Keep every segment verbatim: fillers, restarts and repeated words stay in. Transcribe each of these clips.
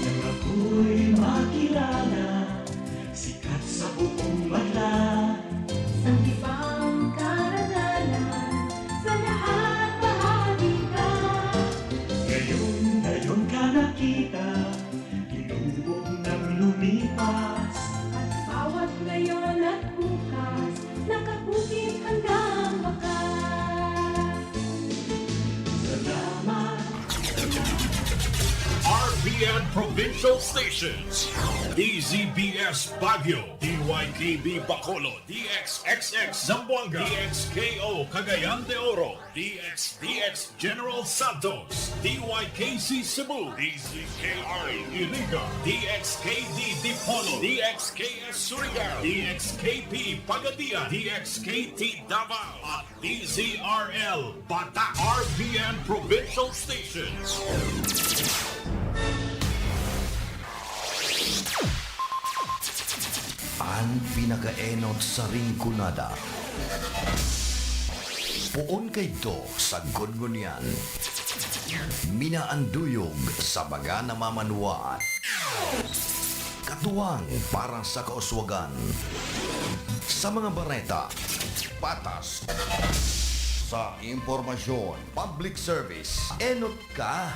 Nang ako'y makilala, sikat sa buong madla. Sangkipang karangalan, sa lahat bahagi ka. Ngayon, ngayon ka nakita, tinubog ng lumipas. At bawat ngayon at bukas, nakabukid hanggang wakas. Salamat. R P N Provincial Stations, D Z B S Baguio, D Y K B Bacolod, D X X X Zamboanga, D X K O Cagayan de Oro, D X D X General Santos, D Y K C Cebu, D Z K I Iriga, D X K D Dipolog, D X K S Surigao, D X K P Pagadian, D X K T Davao, at D Z R L Bata, R P N Provincial Stations. An pinakaenot sa Rinconada. Poon kaidto sagkod ngunyan. Minaanduyog sa baga na mamanwaan. Katuwang para sa kauswagan. Sa mga bareta, patas. Sa impormasyon, public service, enot ka.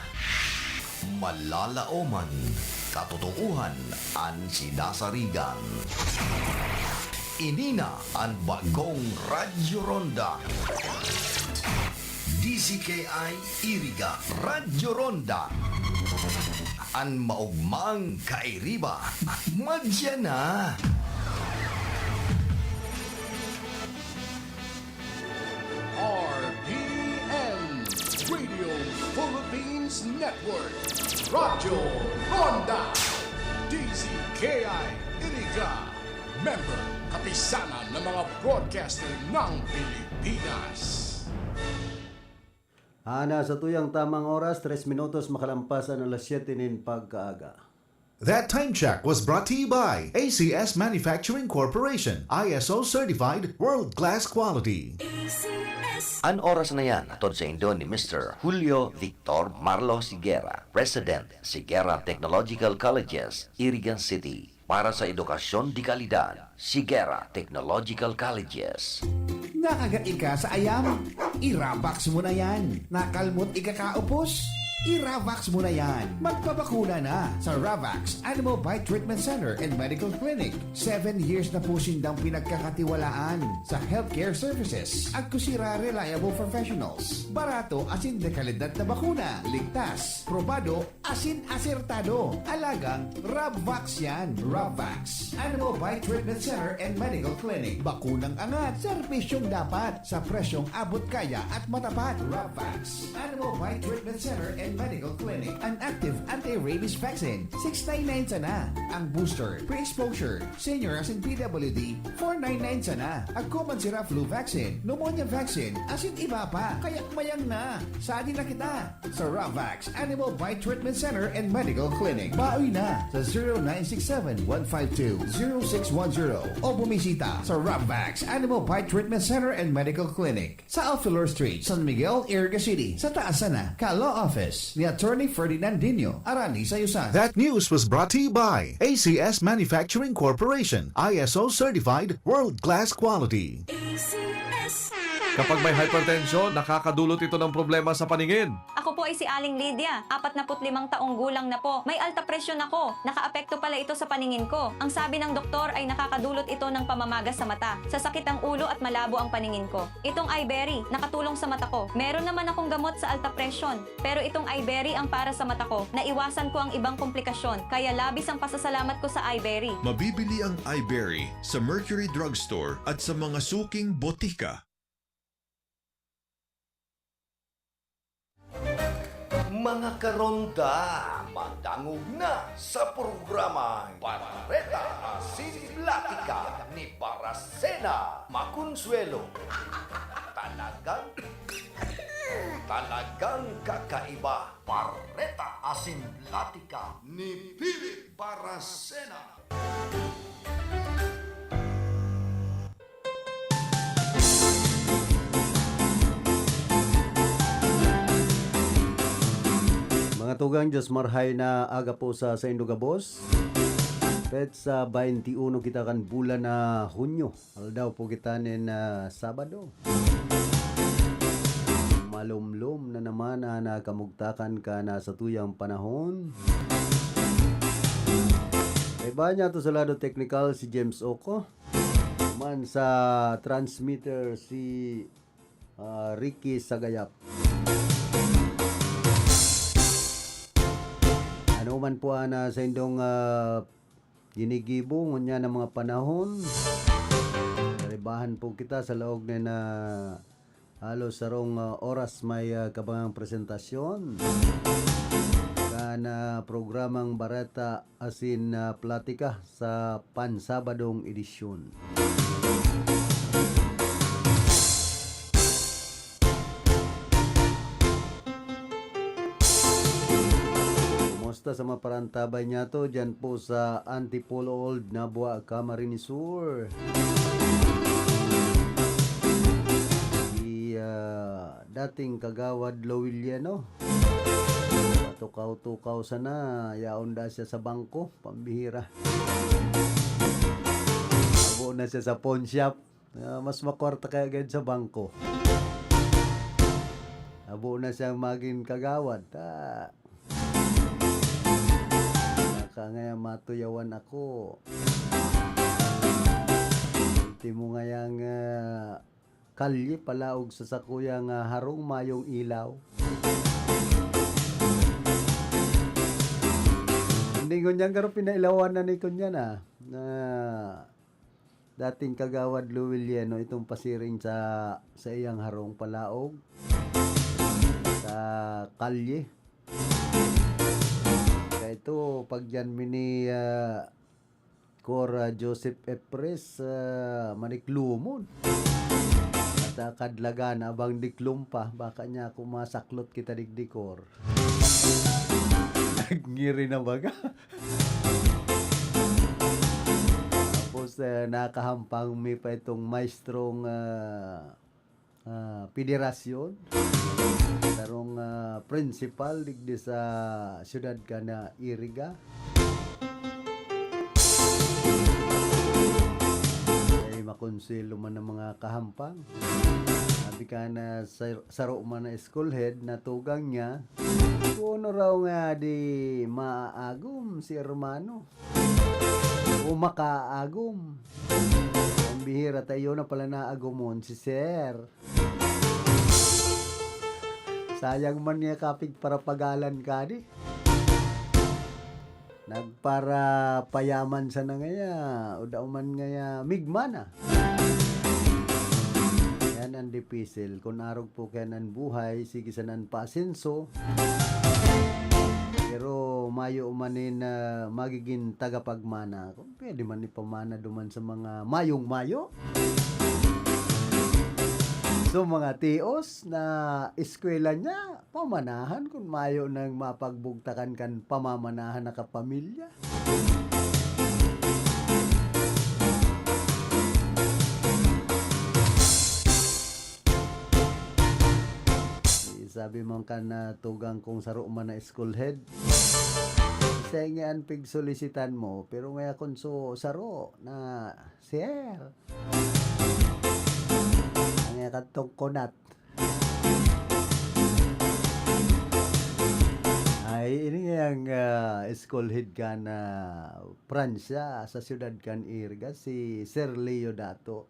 Malalaoman, katotoohan an sinasarigan. Ini na an bagong Radyo Ronda. D Z K I Iriga, Radyo Ronda. An maogmang kairiba, madya na. R P N, Radio Philippines Network, Radyo Ronda, D Z K I Iriga, member, Kapisanan ng mga Broadcaster ng Pilipinas. Ana, sa tuyang tamang oras, tres minutos makalampas an alas siyete nin pagkaaga. That time check was brought to you by A C S Manufacturing Corporation, I S O certified, world-class quality. A C S. An oras na yan, hatod saindo ni Mister Julio Victor Marlo Sigera, President, Sigera Technological Colleges, Irigan City. Para sa edukasyon de kalidad, Sigera Technological Colleges. Nakagai ka sa ayam? I-Ravax mo na yan. Nakalmot ikakaupos? I-Ravax mo na yan. Magpabakuna na sa Ravax Animal Bite Treatment Center and Medical Clinic. Seven years na po sindang pinagkakatiwalaan sa healthcare services. Agkusira reliable professionals. Barato asin de kalidad na bakuna. Ligtas, probado, asin asertado. Alagang Rabvax yan. Rabvax. Animal Bite Treatment Center and Medical Clinic. Bakunang angat, serbisyong dapat, sa presyong abot kaya at matapat. Rabvax. Animal Bite Treatment Center and Medical Clinic. An active anti-rabies vaccine, six nine nine sana. Ang booster, pre-exposure, senior asin P W D, four nine nine sana. Agko man sira flu vaccine, pneumonia vaccine, asin iba pa. Kaya mayang na. Sadi na kita sa Ravax Animal Bite Treatment Center and Medical Clinic. Baoy na sa zero nine six seven, one five two, zero six one zero o bumisita sa Ravax Animal Bite Treatment Center and Medical Clinic sa Alfilor Street, San Miguel, Iriga City, sa taas sana kan Law Office ni Attorney Ferdinand Dino Arani Sayusan. That news was brought to you by A C S Manufacturing Corporation, I S O certified, world-class quality. A C S. Kapag may hypertension, nakakadulot ito ng problema sa paningin. Ako po ay si Aling Lydia, apat na put limang taong gulang na po. May alta presyon ako. Nakaapekto pala ito sa paningin ko. Ang sabi ng doktor ay nakakadulot ito ng pamamaga sa mata, sasakit ang ulo at malabo ang paningin ko. Itong Iberry, nakatulong sa mata ko. Meron naman akong gamot sa alta presyon, pero itong Iberry ang para sa mata ko. Naiwasan ko ang ibang komplikasyon, kaya labis ang pasasalamat ko sa Iberry. Mabibili ang Iberry sa Mercury Drugstore at sa mga suking botika. Mga karonda, madangog na sa programang Bareta asin Platika ni Baracena Maconsuelo. Talagang Talagang kakaiba. Bareta asin platika ni Philip Baracena. Mga tugang, Diyos marhay na aga po sa saindo gabos. Petsa twenty-one kita kan bulan na Hunyo. Aldaw po kita nin, ah, Sabado. Malumlom na naman an, ah, kamugtakan kan, ah, satuyang panahon. Kaiba niya to sa lado teknikal si James Oco. Man sa transmitter si, ah, Ricky Sagayap. Ano man po ang, ah, saindong, ah, ginigibo ngunyan na mga panahon. Kaibahan po kita sa laog na, na halos sarong, ah, oras may, ah, kabangang presentasyon kan, ah, programang Bareta asin, ah, Platika sa pansabadong edisyon. Kumusta sa mga parantabay niyato diyan po sa Antipolo Old, Nabua, Camarines Sur? Si, ah, dating kagawad Lowiliano. Patukaw-tukaw sana, yaon da siya sa bangko, pambihira. Abo na siya sa pawn shop. Ah, mas makwarta kaya gayud sa bangko. Abo na siyang magin kagawad. Ah. Baka ngaya matuyawan ako. Ultimo ngayang, ah, kalye palaog sa sakuyang, ah, harong mayong ilaw. Hindi ngunyan garo pinailawan na ni kunyan, ah, na dating kagawad Louie Lieno itong pasiring sa, sa iyang harong palaog sa kalye. Kaya ito, pag yan mini, ah, Cor, ah, Joseph Epres, ah, maniklumon. At, ah, kadlagan, abang diklom pa, baka niya ako masaklot kita digdi, Cor. Nagngiri na baga. Tapos, eh, nakahampang mi pa itong maestrong, ah, ah, federasyon. Sarong, ah, principal digdi sa siyudad kan Iriga. Ay, makonsuelo man ang mga kahampang. Sabi ka na, sar-, saro man na school head, natugang niya. Kuno raw nga di maagom si hermano. O makaagom. Ang bihira, tayo na pala naagumon si Sir. Sayang man niya kapig parapagalan ka di. Nagparapayaman sana ngaya, o daw man ngaya, migma na. Yan ang dipisil. Kun arog po kaya an buhay, sige sana an paasenso. Pero mayo man nin, ah, magigin tagapagmana. Kun pwede man ipamana duman sa mga mayong-mayo. So, mga tios na eskwela niya, pamanahan kun mayo nang mapagbugtakan kan pamamanahan na kapamilya. Sabi man kan, ah, tugang kong saro man na school head, "Senge an pigsolisitan mo, pero ngaya kun so saro na, sir." Ang yakatong kunat. Ay, ini ngayang, ah, school head kan Pransya, sa siyudad kan Iriga, si Sir Leo Dato.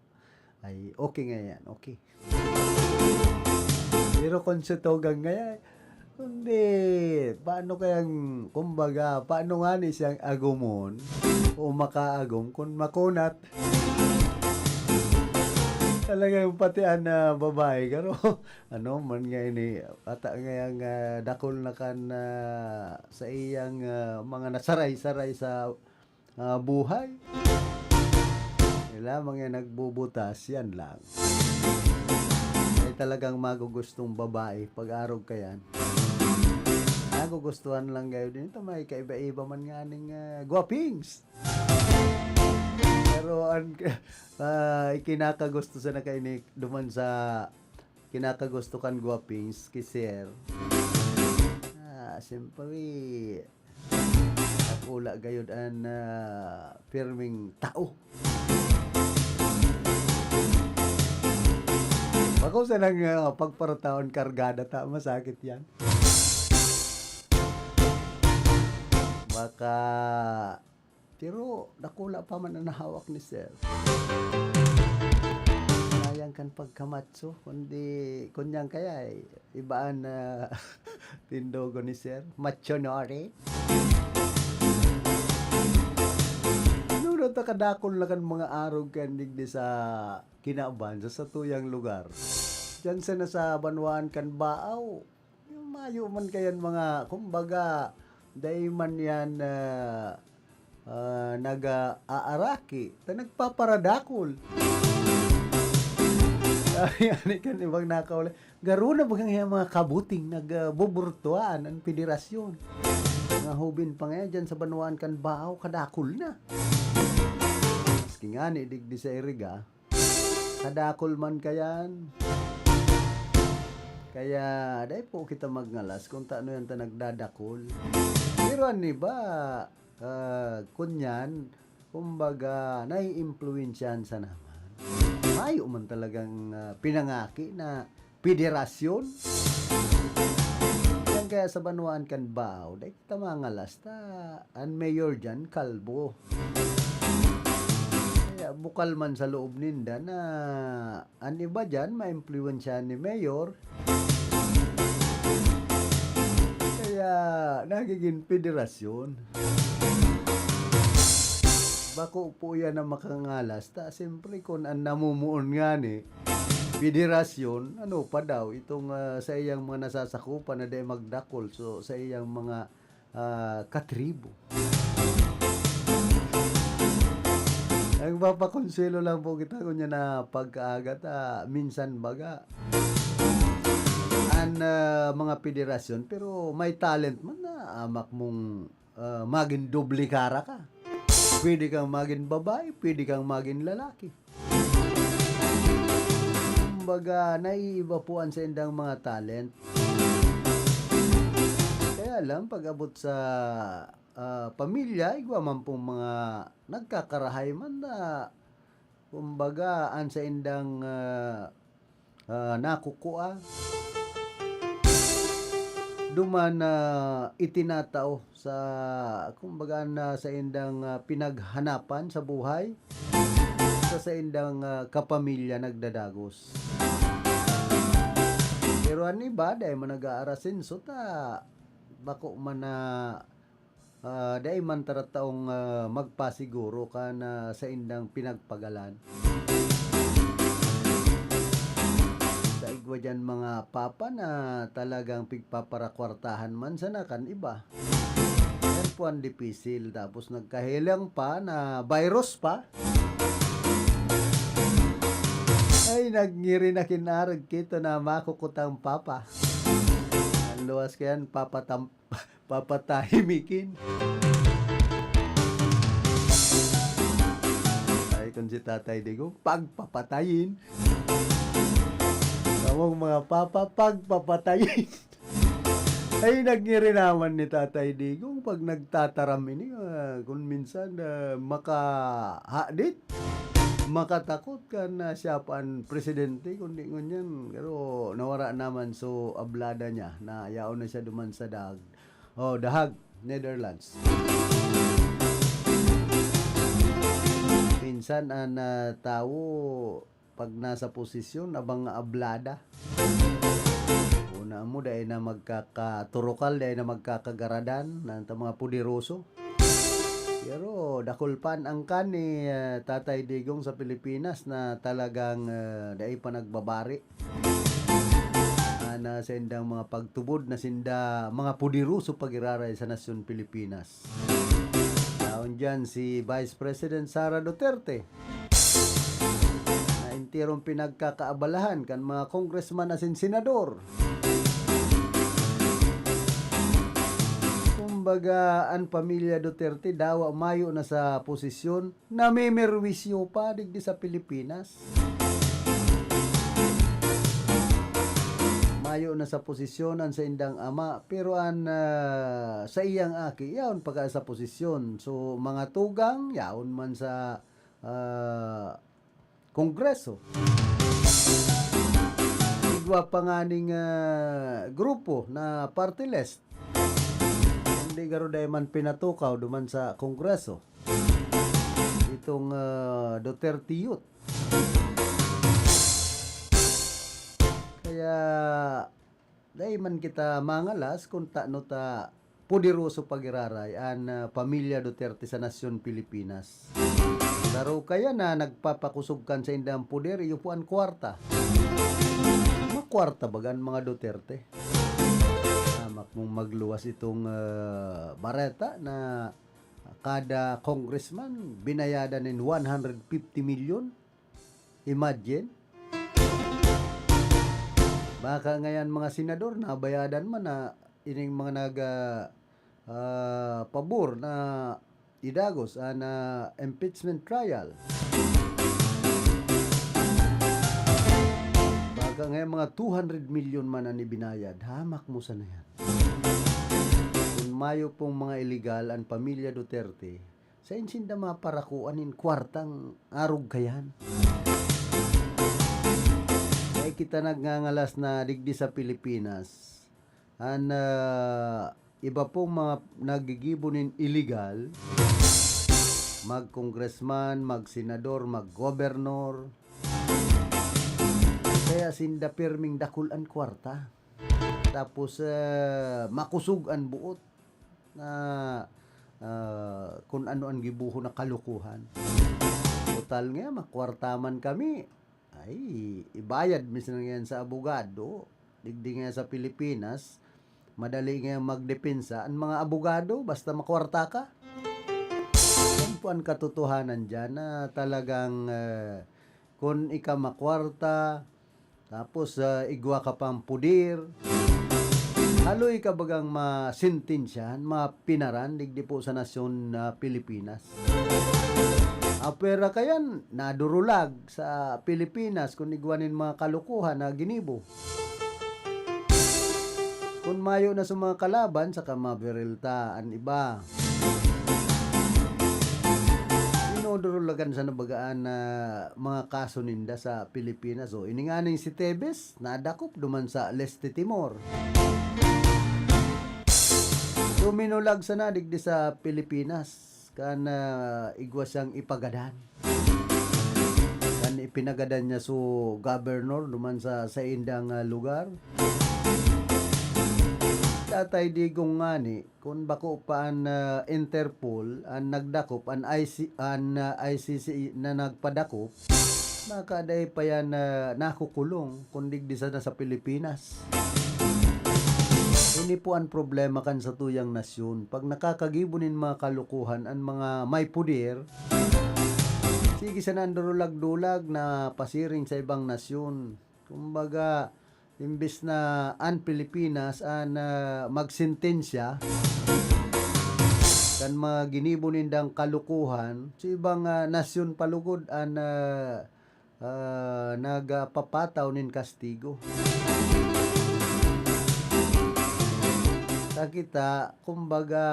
Ay, okay nga yan, okay. Pero kung sa tugang nga yan, hindi, paano kayang, kumbaga, paano nga ni siyang agumon o makaagom kung makunat? Talagang pati an, ah, babae, garo, ano man nga ini, ata ngayang, ah, dakul na kan, ah, sa iyang, ah, mga nasaray-saray sa, ah, buhay. Sila mga nagbubutas, yan lang. Kahit talagang magugustong babae pag arog ka yan. Nagugustuhan lang kayo din. Ito, may kaiba-iba man nga ning, ah, gwapings. Pero ang, ah, ikinakagusto sana kaini duman sa kinakagusto kan gwapings, ki sir. Ah, siyempre, dakula gayod an, ah, pirming tao. Bako sanang, ah, pagparataon kargada ta, masakit yan. Baka, pero dakula pa man an hawak ni sir. Sayang kan pagkamatso, kundi, kunyang kaya, eh, ibaan na tindogon ni sir. Matso na rin. Ano na ta kadakol na kan mga arog kan digdi sa kinaban sa satuyang lugar? Diyan sana sa banwaan kan Baaw, yung mayo man kayan mga, kumbaga, dai man yan, ah, ah, nag-aaraki, ta nagpaparadakol. Ay, ani kan ibang nakauli. Garo na bagang yan mga kabuting nagbuburtuan ang federasyon. Mga hubin pa ngayon dyan sa banwaan kan Baaw, kadakol na. Maski ngani, digdi sa Iriga, kadakol man kayan. Kaya, dai po kita magngalas kung taano yan ta nagdadakol. Pero an iba, ah, kunyan, kumbaga, naiimpluwensyahan sa naman. Mayo man talagang, ah, pinangaki na federasyon. Yan kaya sa banwaan kan Baaw, dai kita mangalas ta an mayor dyan, kalbo. Kaya bukal man sa loob ninda na an iba dyan, maimpluwensyahan ni mayor. Kaya nagiging federasyon. Bako po yan ang makangalas. Ta, siyempre, kung ang namumuon ngani, federasyon, ano pa daw, itong, ah, sa iyang mga nasasakupan na dai magdakol, so, sa iyang mga, ah, katribo. Nagpapakonselo lang po kita, kunya na pagkaaga ta, minsan baga. An, ah, mga federasyon, pero may talent man na amak mong, ah, magin doble kara ka. Pwede kang magin babae, pwede kang magin lalaki. Kumbaga, naiiba po an saindang mga talent. Kaya lang, pag-abot sa, ah, pamilya, igwa man pong mga nagkakarahay man na, kumbaga, an saindang, ah, ah, nakukua, duman na itinatao sa, kumbaga, na saindang, ah, pinaghanapan sa buhay, sa saindang, ah, kapamilya nagdadagos. Pero an iba, dai man nag-aarasenso ta, bako man na, ah, dai man ta taong, ah, magpasiguro kan, ah, saindang pinagpagalan. Sa igwa diyan mga papa na talagang pigpaparakwartahan man sana kan iba. Yan po ang dipisil. Tapos nagkahelang pa na virus pa. Ay, nagngiri na kinarag kito na makukutang papa. Ang luwas ko yan, papa tam-, papatahimikin. Ay, kung si Tatay Digong, pagpapatayin. Kamong mga papa, pagpapatayin. Ay, nagngiri naman ni Tatay Digong pag nagtataram ini, ah, kung minsan, ah, makahadit, makatakot kan, ah, siya pa an presidente, kundi ngunyan, pero nawara naman so ablada niya na yaon na siya duman sa dag-, oh, The Hague, Netherlands. Minsan, an, ah, tawo, pag nasa posisyon, abang nga ablada. Una mo, dai na magkakaturukal, dai na magkakagaradan, na ta mga poderoso. Pero dakul pa an angkan ni, ah, Tatay Digong sa Pilipinas na talagang, ah, dai pa nagbabari. Ana sa indang mga pagtubod na sinda mga poderoso pagiraray sa nasyon Pilipinas. Taon diyan si Vice President Sara Duterte. Na in Tirong pinagkakaabalahan kan mga congressman asin senador. Kumbaga, an pamilya Duterte dawa mayo na sa posisyon, namimerwisyo pa digdi sa Pilipinas. Mayo na sa posisyon an saindang ama, pero an, ah, saiyang aki, yaon pa ka sa posisyon. So, mga tugang, yaon man sa, ah, Kongreso. Igwa pa nganing, ah, grupo na party list. Hindi garo dai man pinatukaw duman sa Kongreso. Itong, ah, Duterte Youth. Kaya, dai man kita mangalas kung tano ta poderoso pagiraray an, ah, pamilya Duterte sa nasyon Pilipinas. Saro kaya na nagpapakosog kan saindang poder, iyo po an kwarta. Makwarta baga an mga Duterte? Hamak mong magluwas itong, ah, bareta na kada congressman binayadan nin one hundred fifty milyon. Imagine. Baka ngayon mga senador, nabayadan man na ining mga nag, ah, ah, pabor na idagos an, ah, impeachment trial. Baka ngayon mga two hundred milyon man an ibinayad. Hamak mo sana yan. Kung mayo pong mga illegal an pamilya Duterte, sain sinda maparakuan nin kwartang arog kayan? Dai kita nagngangalas na digdi sa Pilipinas, an, ah, iba pong mga nagigibo nin illegal, mag-congressman, mag-senador, mag-gobernor, kaya sinda pirming dakul an kwarta. Tapos, ah, makosog an buot na, ah, kun ano an gibohon na kalokohan. Total nga, makwarta man kami. Ay, ibayad mi sana ngayan sa abogado. Digdi nga sa Pilipinas, madali nga magdepensa an mga abogado, basta makwarta ka. Yan po ang katotohanan dyan na talagang, ah, kun ika makwarta, tapos, ah, igwa ka pang puder, haloy ka bagang masentensyahan, mapinaran, digdi po sa nasyon na Pilipinas. Apwera kayan, nadurulag sa Pilipinas kun igwa nin mga kalokohan na ginibo. Kun mayo na sa mga kalaban, saka maberel ta an iba. Dinodurulagan sa nabagaan na mga kaso ninda sa Pilipinas. O, ini nga ning si Tebes, nadakop duman sa Leste Timor. Duminulag sana digdi sa Pilipinas. Kan, ah, igwa siyang ipagadan. Kan ipinagadan niya so governor duman sa saindang, ah, lugar. Tatay Digong ngani, kun bako pa an, ah, Interpol an nagdakop, an I C, an, ah, I C C na nagpadakop, baka dai pa yan, ah, nakukulong, kun digdi sana sa Pilipinas. Ini po an problema kan satuyang nasyon. Pag nakakagibo nin mga kalokohan an mga may poder, sige sana an durulag-dulag na pasiring sa ibang nasyon. Kumbaga, imbes na an Pilipinas an, ah, magsentensya kan mga ginibo nindang kalokohan, sa ibang, ah, nasyon pa lugod an, ah, ah, nagpapataw nin kastigo. Ta kita, kumbaga,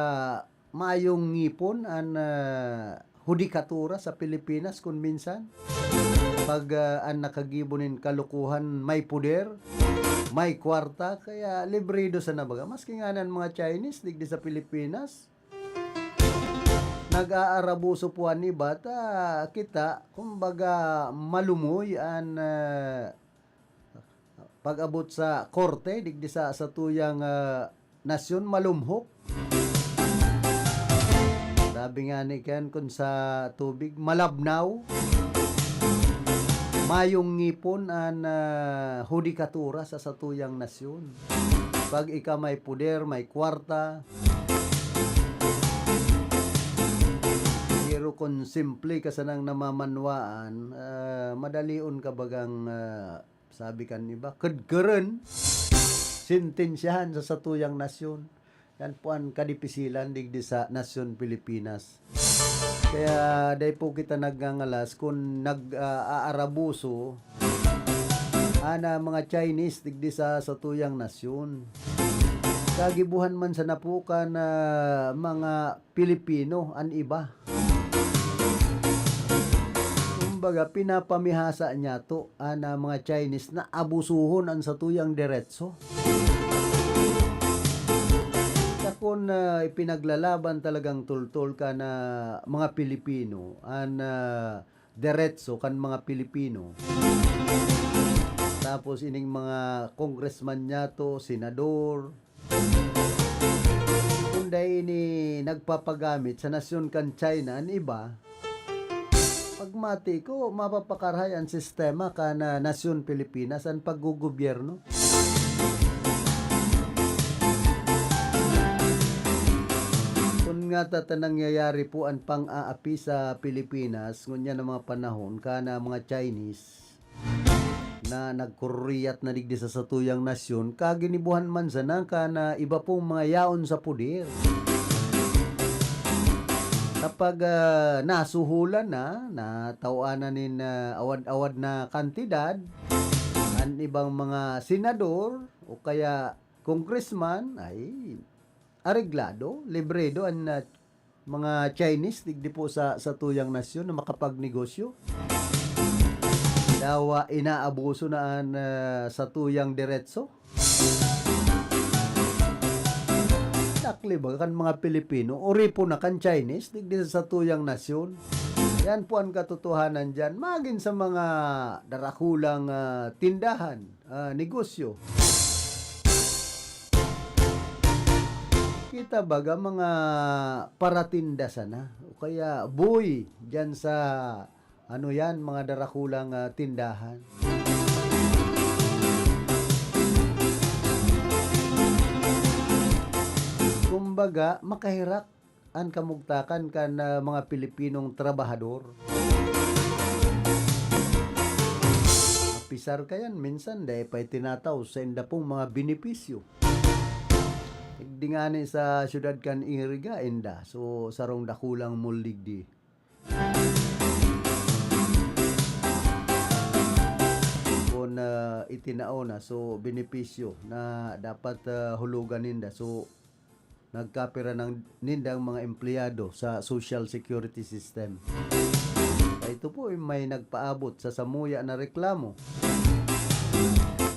mayong ngipon an, ah, hudikatura sa Pilipinas kun minsan. Pag, ah, an nakagibo nin kalokohan may poder, may kwarta, kaya librido sana baga. Maski nga an mga Chinese, digdi sa Pilipinas, nag-aarabuso po an iba, ta kita, kumbaga, malumoy an, ah, pag-abot sa korte, digdi sa satuyang, ah, nasyon, malumhok. Sabi nga ni Ken, kun sa tubig, malabnaw. Mayong ngipon an, ah, hudikatura sa satuyang nasyon. Pag ika may poder, may kwarta, sige Pero kun simple ka sanang namamanwaan, ah, madalion ka bagang, ah, sabi kan iba, kedkeren, sentensyahan sa satuyang nasyon. Yan po an kadipisilan digdi sa nasyon Pilipinas. Kaya dai po kita nagngangalas kun nag, ah, aarabuso an, ah, mga Chinese digdi sa satuyang nasyon. Kagibuhan man sana po kan, ah, mga Pilipino an iba. Kumbaga, pinapamihasa niyato an, ah, mga Chinese na abusuhon an satuyang deretso. Sa kun, ah, ipinaglalaban talagang tultol kan mga Pilipino an, ah, deretso kan mga Pilipino. Tapos ining mga congressman niyato, senador, kun dai ini nagpapagamit sa nasyon kan China an iba, pagmati ko, mapapakarahay an sistema kan, ah, nasyon Pilipinas, an paggogobyerno. Kun ngata ta nangyayari po an pang-aapi sa Pilipinas, ngunyan na mga panahon, kan mga Chinese, na nagkururiyat na digdi sa satuyang nasyon, kaginibuhan man sana kan iba pong mga yaon sa poder. Kapag, ah, nasuhulan na, natawanan nin, ah, awad-awad na kantidad, an ibang mga senador o kaya congressman, ay, areglado, libredo an, ah, mga Chinese digdi po sa satuyang nasyon na makapagnegosyo. Dawa inaabuso na an, ah, satuyang deretso. Dakli ba kan mga Pilipino, oripon na kan Chinese digdi sa satuyang nasyon. Yan po an katotohanan diyan. Magin sa mga darakulang, ah, tindahan, ah, negosyo. Kita baga mga paratinda sana o kaya boy diyan sa, ano yan, mga darakulang, ah, tindahan. Kumbaga, makaherak an kamugtakan kan, ah, mga Pilipinong trabahador. Apisar kayan, minsan dai pa itinatao sa inda pong mga benepisyo. Digdi ngani sa siyudad kan Iriga, inda. So, sarong dakulang mall digdi. Kun, ah, itinao na, so, benepisyo na dapat, ah, hulugan ninda. So, nagkapira nang, nindang mga empleyado sa social security system. Ito po ay may nagpaabot sa samuya na reklamo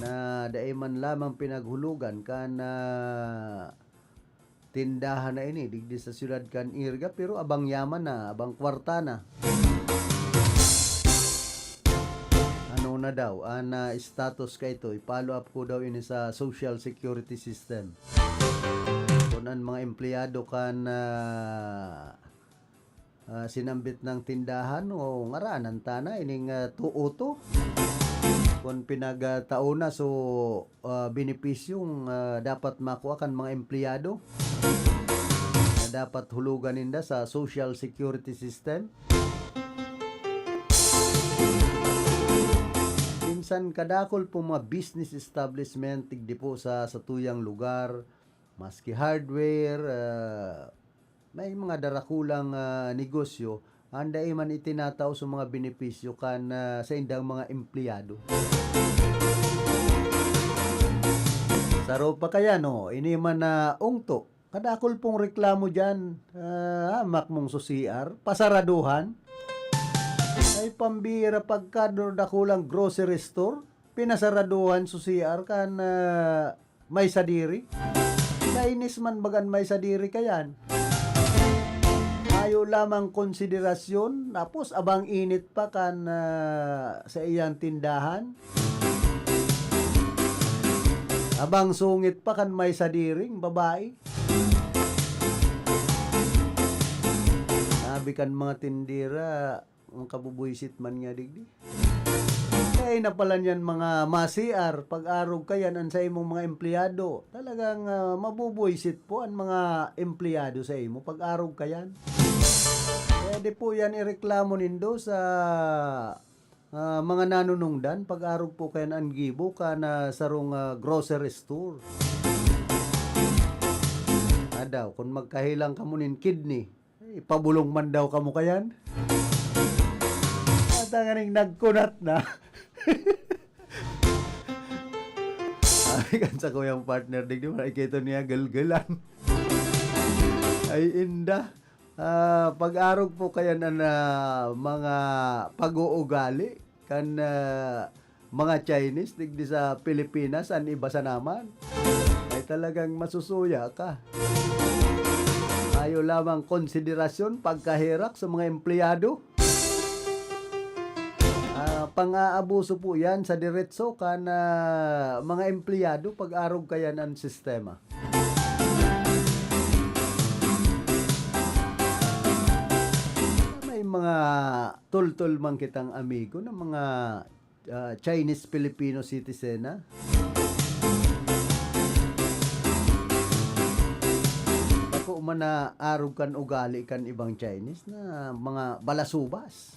na dai man lamang pinaghulugan kan, ah, tindahan na ini digdi sa siyudad kan Iriga, pero abang yaman na, abang kwarta na. Ano na daw, an, ah, status kaito, i-follow up ko daw ini sa social security system. Kun an mga empleyado kan, ah, ah, sinambit nang tindahan o ngaranan ta na ining, ah, tuo to. Kun pinagtao na, so, ah, benepisyong, ah, dapat makua kan mga empleyado na dapat hulugan ninda sa social security system. Minsan kadakul po mga business establishment, digdi po sa satuyang lugar, maski hardware, ah, may mga darakulang, ah, negosyo, an dai man itinatao sa mga benepisyo kan, ah, saindang mga empleyado. Saro pa kaya, no? Ini man na ungto. Kadakul pong reklamo diyan. Ah, hamak mong su C R, pasaraduhan. Ay, pambira pagka dakulang grocery store, pinasaraduhan su C R kan, ah, may sadiri. Kainis man bagan may sadiri kayan. Mayo lamang konsiderasyon, tapos abang init pa kan, ah, sa iyang tindahan. Abang sungit pa kan may sadiring babae. Sabi kan mga tindera, ang kabubuisit man nga digdi. Kaya na pala niyan mga ma-C R, pag-arog kayan an sa imong mga empleyado. Talagang, ah, mabubuisit po an mga empleyado sa imo pag-arog kayan. Kaya Pwede po yan ireklamo nindo sa, ah, mga nanunungdan pag-arog po kayan an gibo kan, ah, sarong, ah, grocery store. Adaw, kun magkahelang kamo nin kidney, eh, pabulong man daw kamo kayan. At ang aning nagkunat na. Ay, kan sa kuyang partner, digdi man, ay, kito niya, galgalan. Ay, inda. Ah, pag-arog po kayan an, ah, mga pag-uugali kan, ah, mga Chinese digdi sa Pilipinas, an iba sana man. Ay, talagang masusuya ka. Mayo lamang konsiderasyon pagkaherak sa mga empleyado. Ah, pang-aabuso po yan sa diretso kan, ah, mga empleyado pag-arog kayan an sistema. May mga tultol man kitang amigo na mga, ah, Chinese Filipino citizen, ah. Bako man na arog kan ugali kan ibang Chinese na mga balasubas.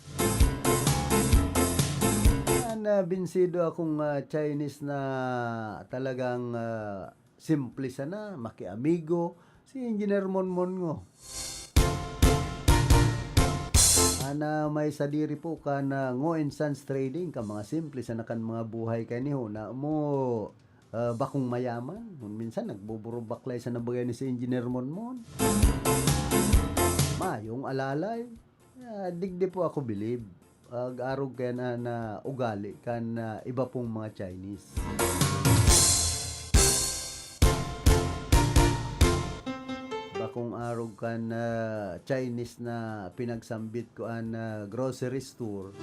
Ah, nabinsido akong, ah, Chinese na talagang, ah, simple sana, makiamigo, si Engineer Monmon ngo. Ana may sadiri po kan, ah, Ngo and Sons Trading, ka mga simple sana kan mga buhay kay ni huna mo, ah, bakong mayaman. Kun minsan nagbuburubaklay sana bagay ni si Engineer Monmon. Mayong alalay. Ah, digdi po ako bilib. Ag-arog kaya na, na ugali kan, ah, iba pong mga Chinese. Bakong arog kan, ah, Chinese na pinagsambit ko an, ah, grocery store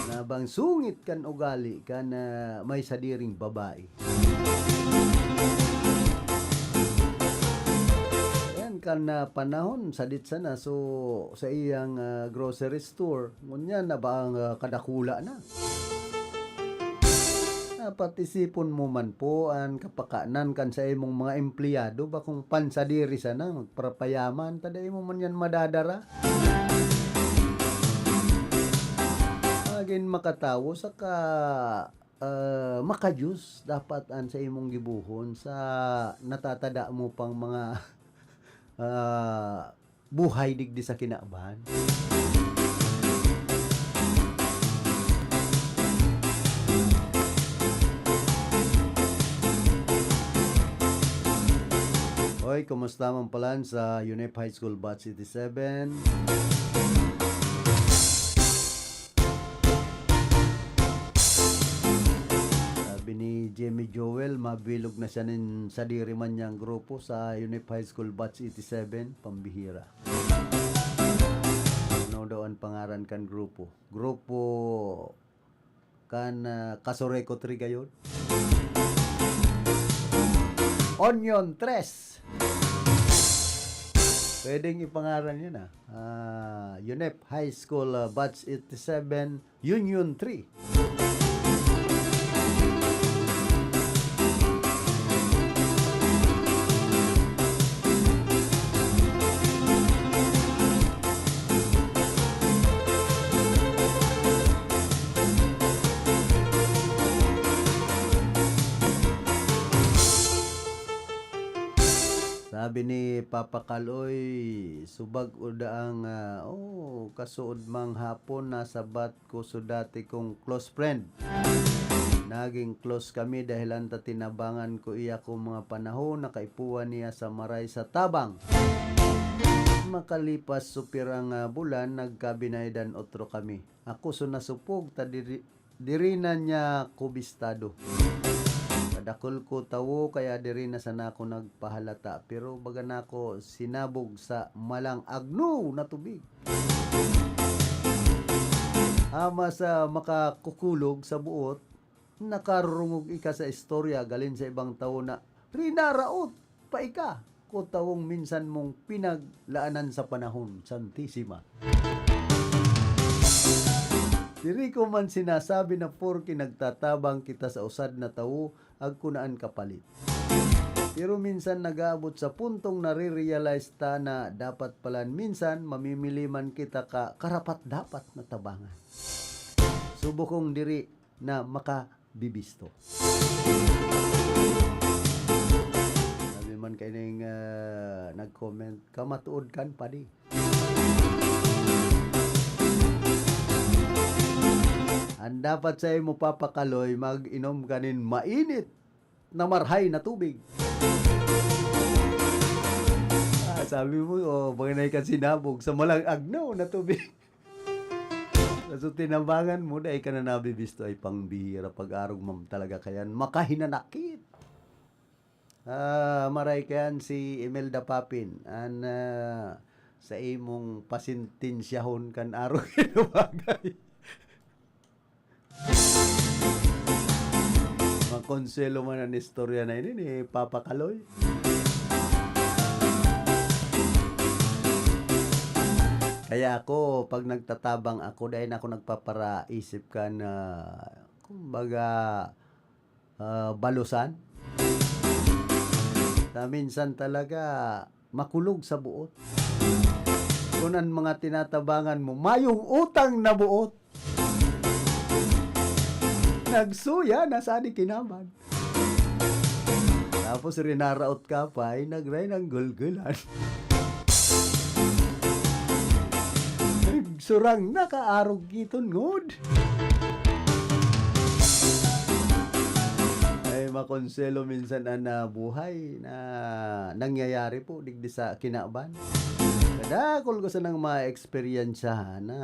na bang sungit kan ugali kan, ah, may sadiring babae. Yan, kan, ah, panahon, sadit sana. So, sa iyang, ah, grocery store, ngunyan na ba ang, ah, kadakula na? Dapat isipon mo man po an kapakanan kan sa imong mga empleyado, bakong pansadiri sana, magparapayaman, ta dai mo man yan madadara. Magin makatawo, saka ah, maka-Diyos dapat an sa imong gibohon sa natatada mo pang mga, ah, buhay digdi sa kinaban. Oy, kumusta man palan sa UNEP High School Batch eighty-seven? Sabi ni Jimmy Joel, mabilog na siya nin sadiri man niyang grupo sa UNEP High School Batch eighty-seven, pambihira. Ano daw ang pangaran kan grupo? Grupo kan, ah, Kasurekot ri gayod. Union tres. Pwedeng ipangaran yun, ah. Ah, UNEP High School, ah, Batch eighty-seven, Union three. Sabi ni Papa Kaloy, subag o daang, ah, oh, kasuod mang hapon, nasabat ko so dati kong close friend. Naging close kami dahilan ta tinabangan ko iya kong mga panahon na kaipuhan niya sa maray sa tabang. Makalipas so pirang, ah, bulan, nagkabinayadan otro kami. Ako so nasupog, ta diri, diri na niya ko bistado. Kadakul ko tawo, kaya diri na sana ako nagpahalata. Pero baga na ako sinabog sa malang agno na tubig. Ama sa makakukulog sa buot, nakarurungog ika sa istorya galin sa ibang tawo na rinaraot pa ika, ko tawong minsan mong pinaglaanan sa panahon, Santisima. Diri ko man sinasabi na porke nagtatabang kita sa usad na tawo, agko na an kapalit. Pero minsan nag-aabot sa puntong nare-realize ta na dapat palan minsan mamimili man kita ka karapat-dapat na tabangan. Subo kong diri na makabibisto. Sabi man kaining, ah, nag-comment, "Kamatuod kan padi." An dapat sa imo, Papa Kaloy, mag-inom ka nin mainit na marhay na tubig. Ah, sabi mo, oh, bangin ay ka sinabog sa malang-agnaw na tubig. So, tinabangan mo, dai ka na nabibisto, ay pangbihira, pag-arog man talaga kayan, makahinanakit. Ah, maray kayan si Imelda Papin, an, ah, sa imong pasentensyahon kan arog na bagay. Makonsuelo man an istorya na ini ni Papa Kaloy. Kaya ako, pag nagtatabang ako, dai na ako nagpaparaisip kan, ah, kumbaga, ah, balusan. Na minsan talaga makulog sa buot. Kun an mga tinatabangan mo, mayong utang na buot. Nagsuya na sa di kinaban. Tapos rinaraot ka pa, ay nagray ng gulgulan. Surang nakaarog iton ngod. Ay, makonselo minsan an, ah, buhay na nangyayari po digdi sa kinaban. Kadakol ko sanang mga eksperyensyahan na,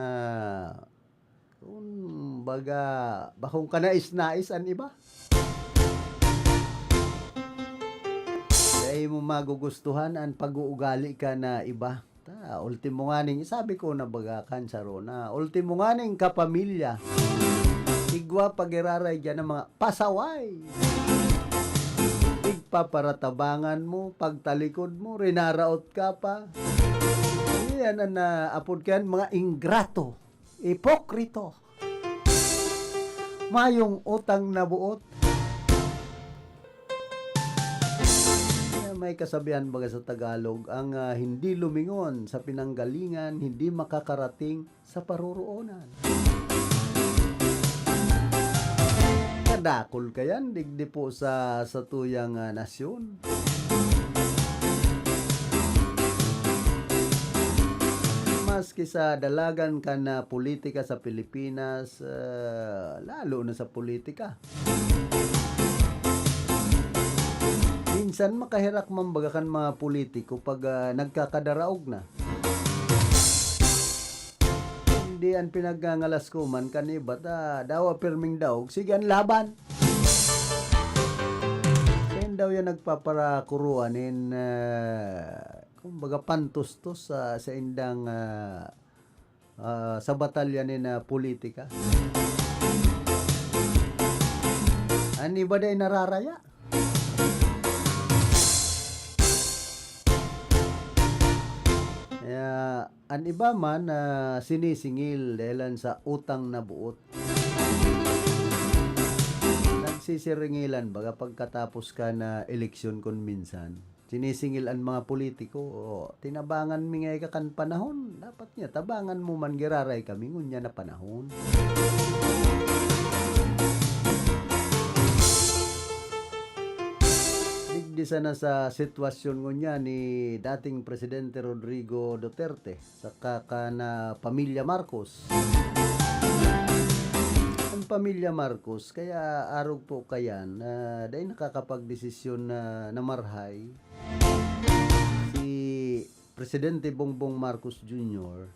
kumbaga, bakong kanais-nais an iba. Dai mo magugustuhan an pag-uugali ka na iba. Ta, ultimo nganing, sabi ko na baga kan saro na, ultimo nganing kapamilya, igwa pag-iraray diyan ang mga pasaway. Igpaparatabangan mo, pagtalikod mo, rinaraot ka pa. Yan ang, ah, apod kayan, mga ingrato, ipokrito, mayong utang na buot. Kaya may kasabihan baga sa Tagalog, ang, ah, hindi lumingon sa pinanggalingan, hindi makakarating sa paroroonan. Kadakol kayan, digdi po sa, sa tuyang, ah, nasyon. Maski sa dalagan kan, ah, politika sa Pilipinas, ah, lalo na sa politika. Minsan makaherak man baga kan mga politiko pag, ah, nagkakadaraog na. Hindi an pinagngangalas ko man kan iba ta dawa pirming daog, sige an laban. Sain daw yan nagpaparakuruan nin, ah, kumbaga, pantustos sa, sa indang, ah, ah, sa batalya nin, ah, politika. An iba dai nararaya. Kaya, an iba man, ah, sinisingil dahilan sa utang na buot. Nagsisiringilan, baga, pagkatapos kan eleksyon kun minsan. Sinisingil an mga politiko. O, tinabangan mi ngaya ka kan panahon. Dapat niya, tabangan mo man, giraray kami, ngunyan na panahon. Digdi sana sa sitwasyon ngunyan ni dating Presidente Rodrigo Duterte saka kan, ah, pamilya Marcos. Ang pamilya Marcos, kaya arog po kayan, ah, dai nakakapagdesisyon na, na marhay. Si Presidente Bongbong Marcos Junior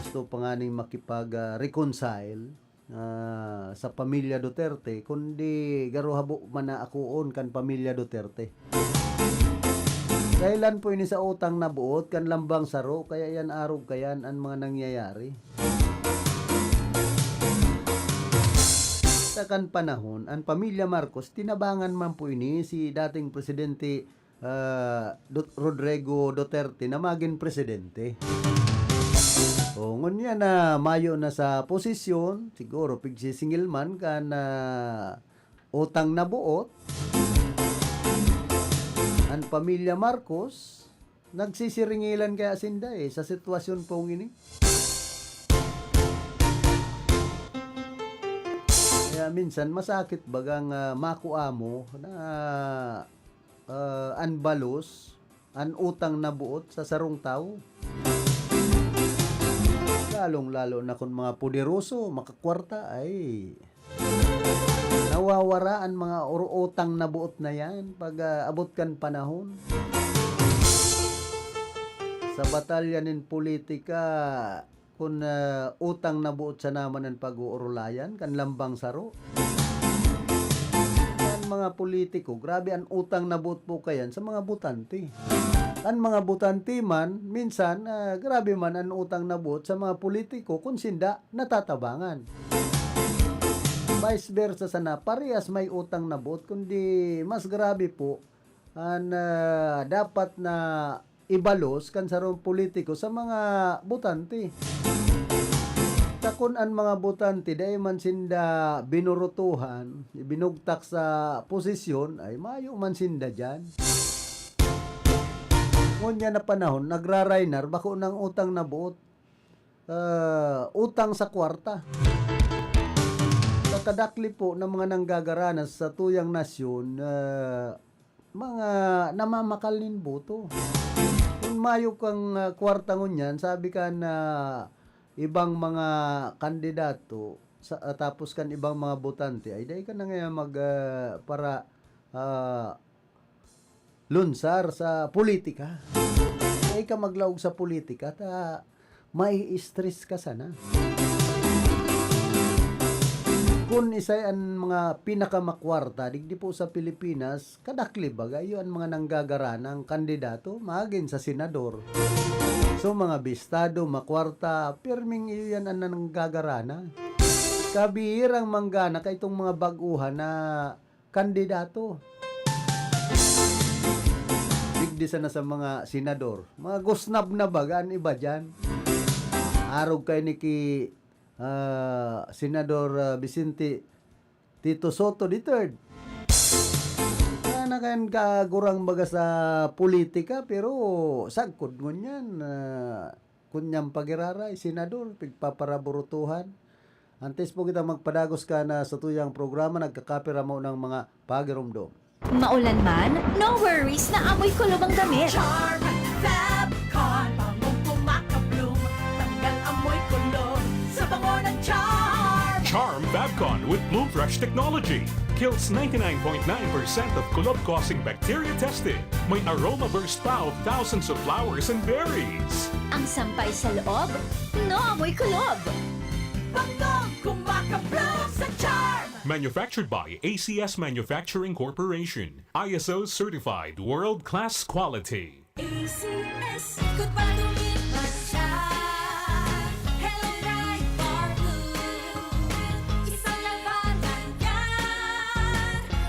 gusto pa nganing makipag, ah, reconcile, ah, sa pamilya Duterte, kundi garo habo man na akoon kan pamilya Duterte. Dahilan po ini sa utang na buot kan lambang saro, kaya yan arog kayan an mga nangyayari. Sa kan panahon, an pamilya Marcos, tinabangan man po ini si dating Presidente, ah, Dut-, Rodrigo Duterte na magin presidente. O, ngunyan na mayo na sa posisyon, siguro pigsisingil man kan, ah, utang na buot. pamilya Marcos, nagsisiringilan kaya sinda, eh, sa sitwasyon pong ini. Kaya minsan masakit bagang, ah, makua mo na, ah, an balos, an utang na buot sa sarong tawo. Lalong-lalo na kun mga poderoso, makakwarta, ay, nawawara an mga ur-, utang na buot na yan pag, ah, abot kan panahon. Sa batalya nin politika, kun, ah, utang na buot sana man an pag-uurulayan kan lambang saro. An mga politiko, grabe an utang na buot po kayan sa mga botante. An mga botante man, minsan, ah, grabe man an utang na buot sa mga politiko kun sinda natatabangan. Vice versa sana, parehas may utang na buot, kundi mas grabe po an, ah, dapat na ibalos kan sarong politiko sa mga botante. Ta kun an mga botante dai man sinda binurutuhan, ibinugtak sa posisyon, ay mayo man sinda diyan. Ngunyan na panahon, nagraraynar, bako nang utang na buot, ah, utang sa kwarta. Sa kadakli po ng mga nanggagaranas sa tuyang nasyon, ah, mga namamakal nin boto. Kun mayo kang, ah, kwarta ngunyan, sabi kan ibang mga kandidato, sa, ah, tapos kan ibang mga botante, ay dai ka na ngayon mag, ah, para, ah, lunsar sa politika. Dai ka maglaog sa politika, ta mai-stress ka sana. Kun isay an mga pinakamakwarta digdi po sa Pilipinas, kadakli baga, iyo an mga nanggagaranang kandidato, magin sa senador. So, mga bistado, makwarta, pirming iyo yan an nanggagarana. Kabihirang manggana kaitong mga bag-uhan na kandidato. Digdi sana sa mga senador. Mga gusnab na baga an iba diyan. Arog kay ni ki, ah, Senador, ah, Vicente Tito Sotto the third. Kaya na kayan kagurang baga sa politika, pero sagkod ngunyan, ah, Kun niyang pagiraray, senador, pigpaparaburutuhan. Antes po kita magpadagos kan satuyang programa, nagkakape ramo ng mga pagiromdom. Maulan man, no worries na amoy kulob ang damit. Charm Fab Con, bangong kumakabloom, tanggal amoy kulob sa bango ng Charm. Charm Fab Con with Bloom Fresh technology kills ninety-nine point nine percent of kulob-causing bacteria tested. May aroma burst pa of thousands of flowers and berries. Ang sampay sa loob, no amoy kulob. Bangong kumakabloom sa Charm. Manufactured by A C S Manufacturing Corporation. I S O certified world-class quality. A C S, good pa dumit man siya. Hello, Pride Bar Blue. Isang labanan yan.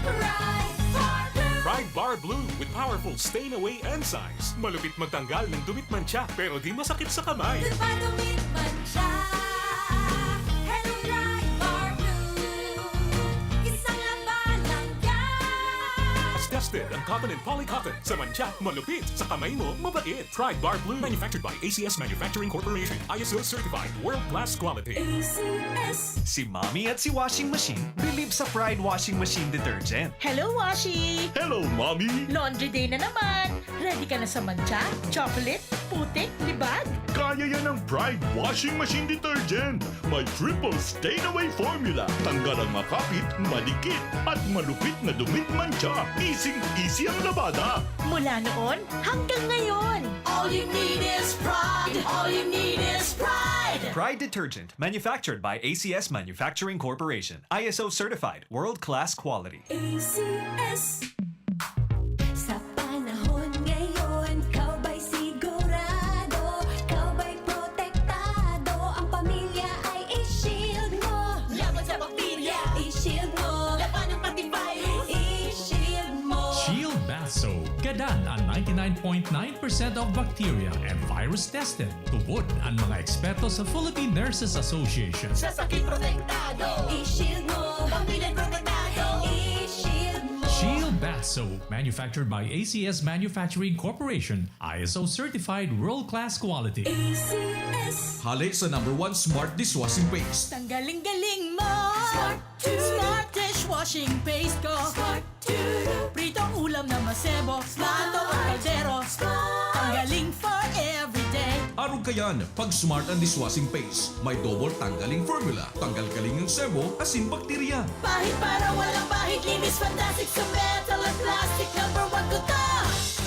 Pride Bar Blue. Pride Bar Blue with powerful stain away enzymes. Malupit magtanggal ng dumit mantsa, pero di masakit sa kamay. Good pa dumit man siya. Hello, Pride Bar Blue. Isang labanan yan. Tested ang cotton and poly cotton. Sa mantsa, malupit. Sa kamay mo, mabait. Pride Bar Blue. Manufactured by A C S Manufacturing Corporation. I S O certified. World class quality. A C S. Si Mommy at si Washing Machine bilib sa Pride Washing Machine Detergent. Hello, Washi! Hello, Mommy! Laundry day na naman! Ready ka na sa mantsa, chocolate, putik, libag? Kaya yan ng Pride Washing Machine Detergent! May triple stain away formula. Tanggal ang makapit, madikit, at malupit na dumit mantsa. Easy-easy ang labada. Mula noon hanggang ngayon. All you need is Pride. All you need is Pride. Pride Detergent, manufactured by A C S Manufacturing Corporation. I S O certified, world-class quality. A C S. Sa panahon ngayon, ikaw ba'y sigurado? Ikaw ba'y protektado? Ang pamilya ay i-shield mo. Laban sa bakterya, i-shield mo. Laban ng antivirus, i-shield mo. Shield Bath Soap. Gadan ang ninety-nine point nine percent of bacteria and virus tested. Tubod an mga eksperto sa Philippine Nurses Association. Sa sakit protektado. I-shield mo. Pamilya protektado. I-shield mo. Shield Bath So, manufactured by A C S Manufacturing Corporation, I S O certified world-class quality. A C S. Hale sa number one smart dishwashing paste. Tanggaling-galing mo. Smart to. Smart dishwashing paste ko. Smart to. Pritong ulam na masebo. Smart. Plato o kaldero. Smart. Tanggaling for everyday. Arog kayan, pag Smart ang dishwashing paste. May double tanggaling formula. Tanggal-galing ang sebo, asin bakterya. Pahid para walang pahid. Linis fantastic sa metal at plastic. Number one ko to.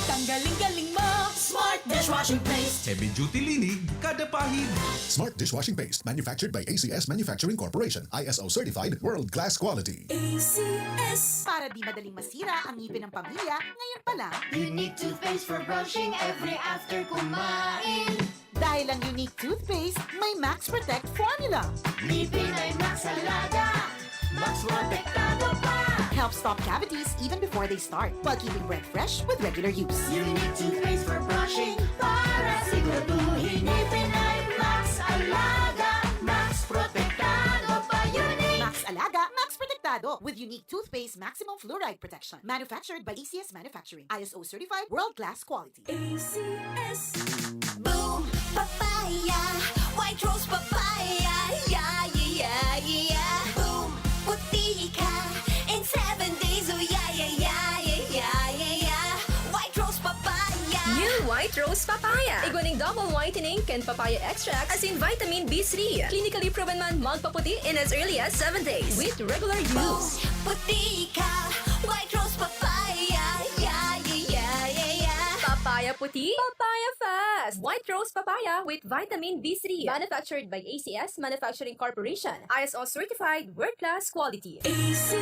Tanggaling-galing mo. Smart dishwashing paste. Heavy duty linig, kada pahid. Smart dishwashing paste, manufactured by A C S Manufacturing Corporation, I S O certified, world class quality. A C S. Para di madaling masira ang ngipin ng pamilya, ngayon pa lang. Unique toothpaste for brushing every after kumain. Dahil ang Unique Toothpaste may Max Protect Formula. Ngipin ay Max Alaga, Max Protektado pa. Helps stop cavities even before they start, while keeping breath fresh with regular use. Unique toothpaste for brushing para siguraduhin ngipin ay Max Alaga, Max Protektado pa. Unique. Max Alaga, Max Protektado with Unique Toothpaste Maximum Fluoride Protection. Manufactured by A C S Manufacturing. I S O certified, world-class quality. A C S. Boom! Papaya! White Rose Papaya! Yeah, yeah, yeah, yeah! Boom! Puti ka in seven days! Oh, yeah, yeah, yeah, yeah, yeah, yeah, yeah! White Rose Papaya! New White Rose Papaya. Igwa nin double whitening kan papaya extract asin vitamin B three. Clinically proven man magpaputi in as early as seven days with regular use. Puti ka, White Rose Papaya. Yeah, yeah, yeah, yeah, yeah. Papaya puti, papaya fast. White Rose Papaya with vitamin B three. Manufactured by A C S Manufacturing Corporation. I S O certified, world class quality. A C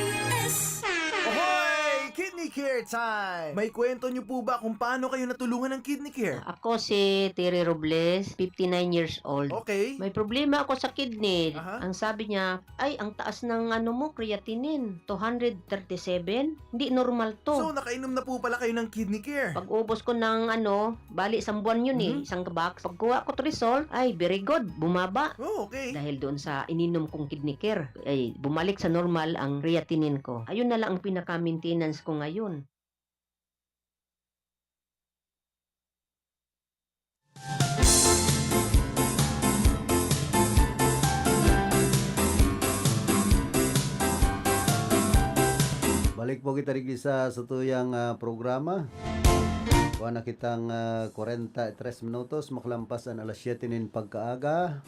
S. Ahoy! Kidney Care Time! May kwento niyo po ba kung paano kayo natulungan ng Kidney Care? Ako si Terry Robles, fifty-nine years old. Okay. May problema ako sa kidney. Aha. Ang sabi niya, "Ay, ang taas ng ano mo, creatinine, two hundred thirty-seven. Hindi normal to." So, nakainom na po pala kayo ng Kidney Care? Pag-ubos ko ng ano, bali, isang buwan yun eh, Mhm. isang box. Pagkuha ko result, ay, very good, bumaba. Oh, okay. Dahil doon sa ininom kong Kidney Care, ay, bumalik sa normal ang creatinine ko. Ayun na lang ang pinaka-maintenance ko ngayon. Balik po kita digdi sa satuyang, ah, programa. Kuha na kitang, ah, kwarenta y tres minutos, makalampas an alas siyete nin pagkaaga.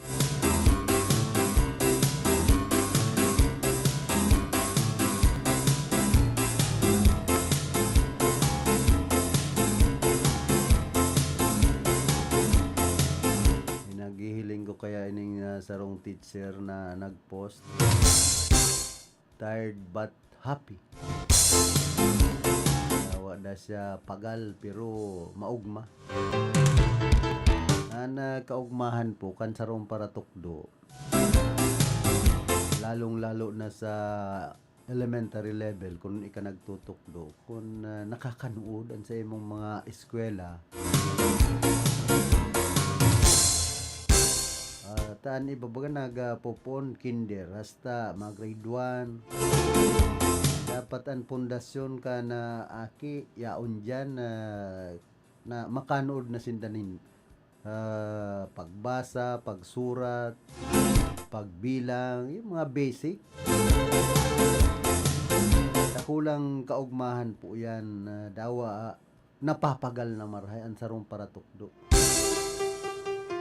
Naghihiling ko kaya ining, ah, sarong teacher na nag-post. Tired but happy. Kaya wala siya pagal, pero maugma. An, ah, kaugmahan po kan sarong paratukdo, lalong-lalo na sa elementary level, kun ika nagtutukdo, kun, ah, nakakanood an sa imong mga eskwela, ah, ta an iba baga nagpopon kinder hasta mga grade one. Dapat an pundasyon kan aki yaon diyan, ah, na makanood na sinda nin, ah, pagbasa, pagsurat, pagbilang, yung mga basic. Dakulang kaugmahan po yan, na dawa, ah, napapagal na marahay an sarong paratukdo.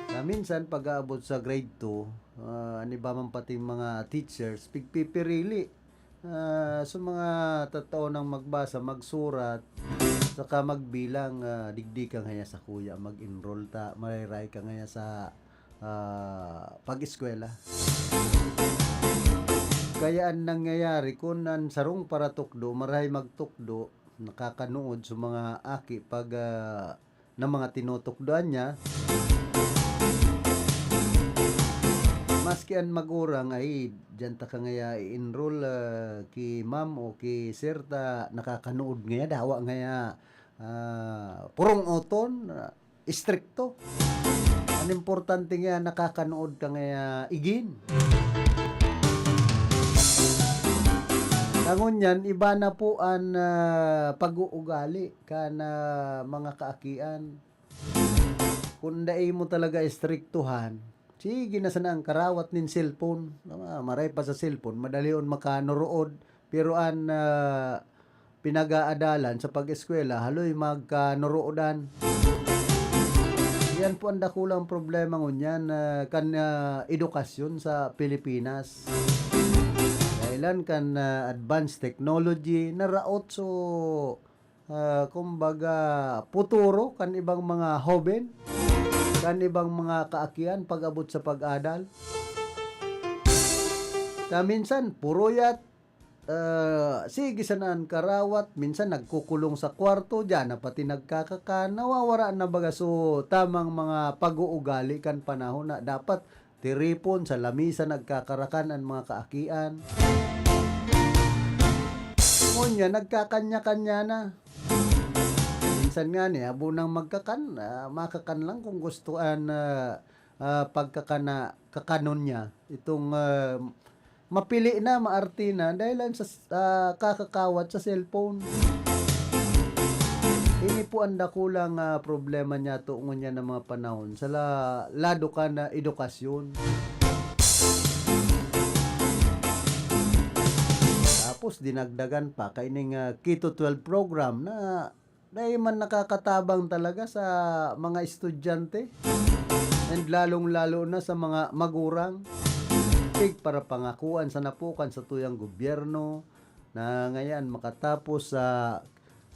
Na minsan, pag-aabot sa grade two, ah, an iba man pating mga teachers, pigpipirili, ah, sa mga tataonang magbasa, magsurat, saka magbilang, ah, digdi ka ngaya sakuya, mag-enroll ta, marahay ka ngaya sa, ah, pag-eskwela. Kaya an nangyayari, kun an sarong paratukdo, marahay magtukdo, nakakanood sa mga aki pag, ah, na mga tinutukdoan niya. Maski an magurang, "Ay, diyan ta ka ngaya i-enroll, ah, ki ma'am o ki sir ta nakakanood ngaya, dawa ngaya, ah, purong-oton, ah, istrikto." An importante ngaya, nakakanood ka ngaya igin. Ngunyan, iba na po an, ah, pag-uugali kan, ah, mga kaakian. Kung dai mo talaga istriktuhan, sige na sana ang karawat nin cellphone. Ah, maray pa sa cellphone, madalion makanurood. Pero an, ah, pinag-aadalan sa pag-eskwela, haloy magkanuroodan. Yan po ang dakulang problema ngunyan, ah, kan, ah, edukasyon sa Pilipinas. Dahilan kan, ah, advanced technology, naraot so, ah, kumbaga, puturo kan ibang mga hoben, kan ibang mga kaakian pag-abot sa pag-adal. Ta minsan, puruyat, ah, sige sana an karawat, minsan nagkukulong sa kwarto, diyan na pati nagkakakan, nawawara na baga so tamang mga pag-uugali kan panahon na dapat tiripon sa lamisa nagkakarakan an mga kaakian. Ngunyan, nagkakanya-kanya na. Minsan nga ni, abo nang magkakan, ah, makakan lang kung gusto an, ah, ah, pagkakana-, kakanon niya. Itong, ah, mapili na, maarte na, dahil lang sa s-, ah, kakakawat sa cellphone. Ini po ang dakulang, ah, problema niya to ngunyan na mga panahon sa la-, lado kan edukasyon. Tapos dinagdagan pa kaining, ah, K to twelve program na dai man nakakatabang talaga sa mga estudyante, and lalong-lalo na sa mga magurang. Pigparapangakuan sana po kan satuyang gobyerno na ngayan makatapos sa,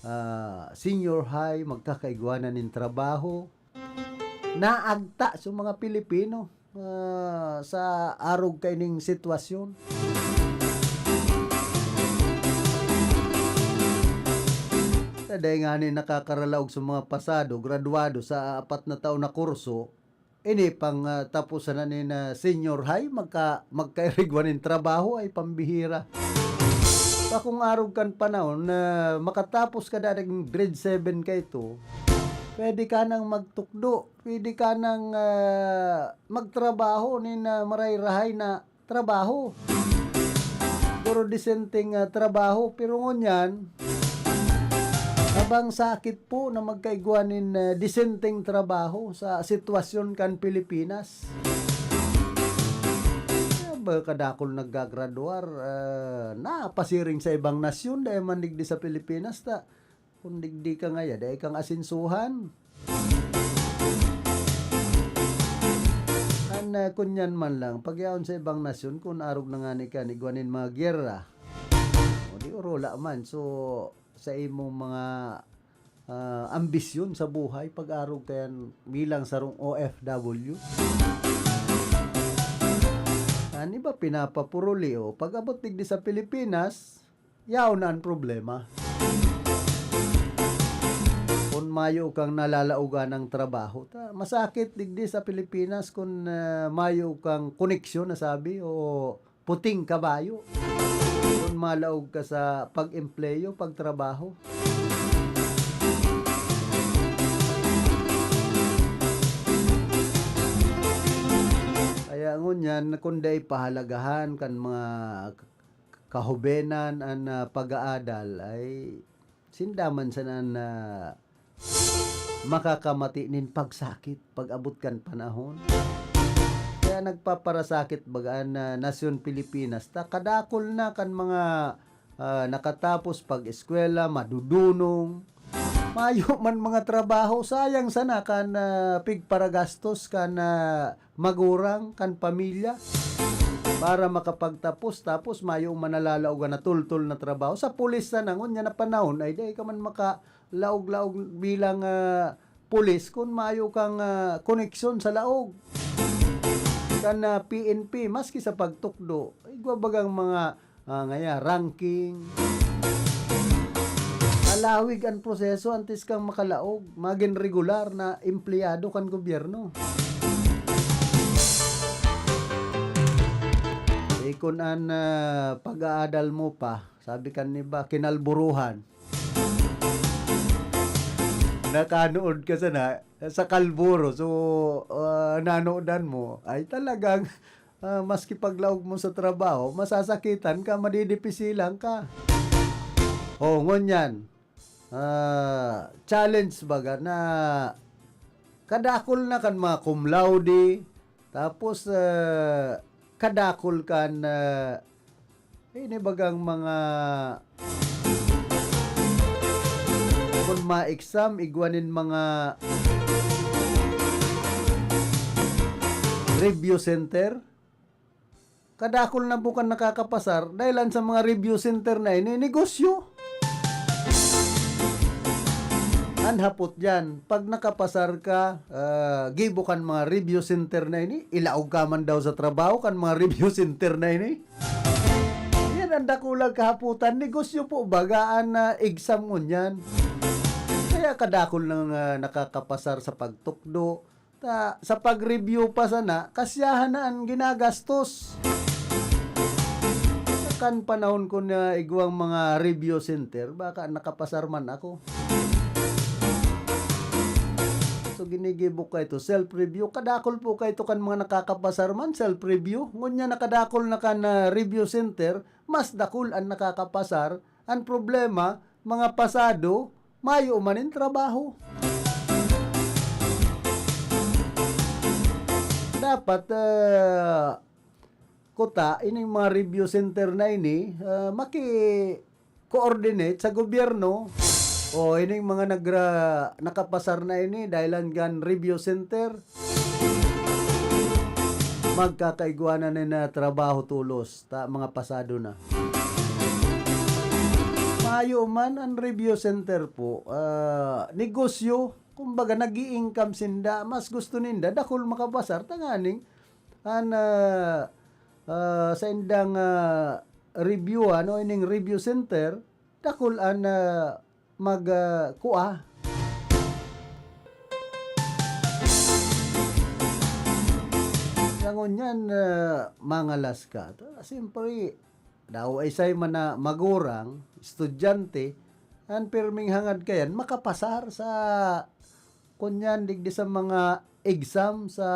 ah, senior high, magkakaigwa na nin trabaho. Naagta sa mga Pilipino, ah, sa arog kaining sitwasyon. Dai ngani nakakaralaog sa mga pasado, graduado sa apat na taon na kurso, ini pang, ah, taposan na nin, ah, senior high, magka-, magkairigwa nin trabaho, ay pambihira. Sa kung arog kan panahon na makatapos ka dai nin grade seven kaito, pwede ka nang magtukdo, pwede ka nang, ah, magtrabaho nin, ah, maray-rahay na trabaho. Pero disenteng, ah, trabaho. Pero ngunyan, abang sakit po na magkaigwa nin, ah, disenteng trabaho sa sitwasyon kan Pilipinas. Kaya ba kadakol naggagraduar, ah, napasiring sa ibang nasyon, dai man digdi sa Pilipinas, ta kung digdi ka ngaya, dai kang asensuhan. An, ah, kunyan man lang, pagyaon sa ibang nasyon, kun arog na ngani ka ni igwa nin mga gyera, o di orula man. So, sa imong mga, ah, ambisyon sa buhay, pag-arog ka yan bilang sarong O F W. An iba pinapapuruli, o pag-abot digdi sa Pilipinas, yaon na an problema. Kun mayo kang nalalaogan ng trabaho, ta-, masakit digdi sa Pilipinas kun, ah, mayo kang koneksyon na sabi o puting kabayo. Kun malaog ka sa pag-empleyo, pagtrabaho. Kaya ngunyan, kun dai pahalagahan kan mga kahubenan an, ah, pag-aadal, ay sinda man sana an, ah, makakamati nin pagsakit pag-abot kan panahon. Kaya nagpaparasakit baga an, ah, nasyon Pilipinas, ta kadakol na kan mga, ah, nakatapos pag-eskwela, madudunong, mayo man mga trabaho, sayang sana kan, ah, pigparagastos kan, ah, magurang, kan pamilya, para makapagtapos, tapos mayo man nalalaogan na tultol na trabaho. Sa pulis sana, ngunyan na panahon, ay dai ka man makalaog-laog bilang, ah, pulis kun mayo kang, ah, koneksyon sa laog. Kan, ah, P N P, maski sa pagtukdo, igwa bagang mga ah, ngaya, ranking. Alawig an proseso antes kang makalaog, magin regular na empleyado kan gobyerno. Eh, kun an, ah, pag-aadal mo pa, sabi kan iba, kinalburuhan. Nakanood ka sana sa kalburo. So, ah, nanodan mo, ay talagang Ah, maski paglaog mo sa trabaho, masasakitan ka, madidipisilan ka. Oh, ngunyan, ah, challenge baga na kadakol na kan mga cum laude, tapos, ah, kadakol kan, ah, ini bagang mga kun ma-exam, igwa nin mga review center. Kadakol na po kan nakakapasar, dahil an sa mga review center na ini, negosyo. An hapot diyan, pag nakapasar ka, ah, gibo kan mga review center na ini, ilaog ka man daw sa trabaho kan mga review center na ini. Yan ang dakulang kahapotan, negosyo po baga an, ah, exam ngunyan. Kaya kadakol nang, ah, nakakapasar sa pagtukdo, ta, sa pag-review pa sana, kasiyahan na an ginagastos. Kan panahon ko na igwang mga review center, baka nakapasar man ako. So, ginigibo kaito, self-review. Kadakol po kaito kan mga nakakapasar man, self-review. Ngunyan nakadakol na kan, ah, review center, mas dakul an nakakapasar. An problema, mga pasado, mayo man nin trabaho. Dapat, ah, kuta, ining mga review center na ini, ah, maki-coordinate sa gobyerno. O ining mga nagra-, nakapasar na ini, dahilan kan review center, magkakaigwa na nin, ah, trabaho tolos, ta, mga pasado na. Mayo man an review center po, ah, negosyo, kumbaga, nag-i-income sinda, mas gusto ninda dakul makapasar, tanganing an, ah, ah, saindang, ah, review, ano, ining review center, dakul an, ah, mag, ah, kua. Sa ngunyan, ah, mangalas ka. Ta, siyempre, daw ay say man na magurang, estudyante, an pirming hangad kayan, makapasar sa, kunyan, digdi sa mga exam sa,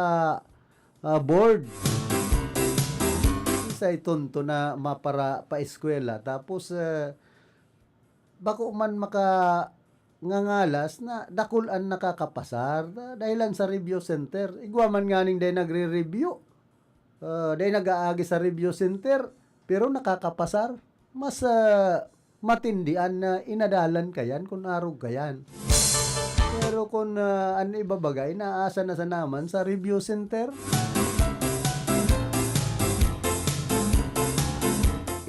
ah, board. Say tonto na mapara pa eskwela. Tapos, ah, bako man maka ngangalas na dakul an nakakapasar, da-, dahilan sa review center. Igwa man nganing dai nagre-review, ah, dai nag-aagi sa review center, pero nakakapasar. Mas, ah, matindi an, ah, inadalan kayan kun arog kayan. Pero kun, ah, an iba baga, inaasa na sana man sa review center.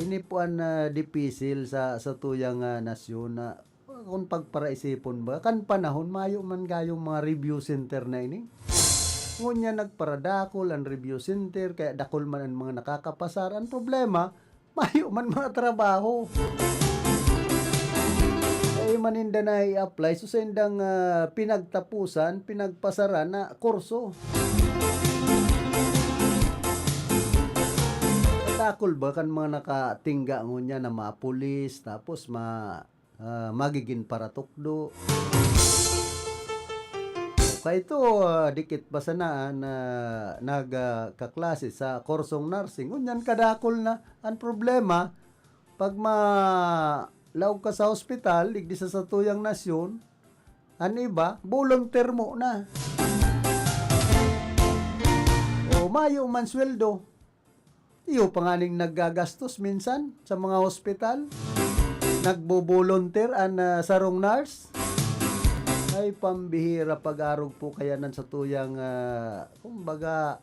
Ini po an, ah, dipisil sa, sa tuyang, ah, nasyon na kun pagparaisipon ba, kan panahon mayo man gayong mga review center na ini. Ngunyan nagparadakol an review center, kaya dakul man an mga nakakapasar. An problema, mayo man mga trabaho. Ay maninda na i-apply, so sa indang, ah, pinagtapusan, pinagpasaran na kurso. Dakul ba kan mga nakatingga ngunyan na mapulis, tapos ma-, ah, magigin paratukdo. Kaito, ah, dikit pa sana an, ah, nag, ah, kaklase sa kursong nursing. Ngunyan kadakul na. An problema, pag malaog ka sa hospital, digdi sa satuyang nasyon, an iba, volunteer mo na. O, mayo man sweldo. Iyo pa nganing naggagastos minsan sa mga hospital. Nagbo-volunteer an, ah, sarong nurse. Ay, pambihira pag-arog po kaya nan satuyang, ah, kumbaga,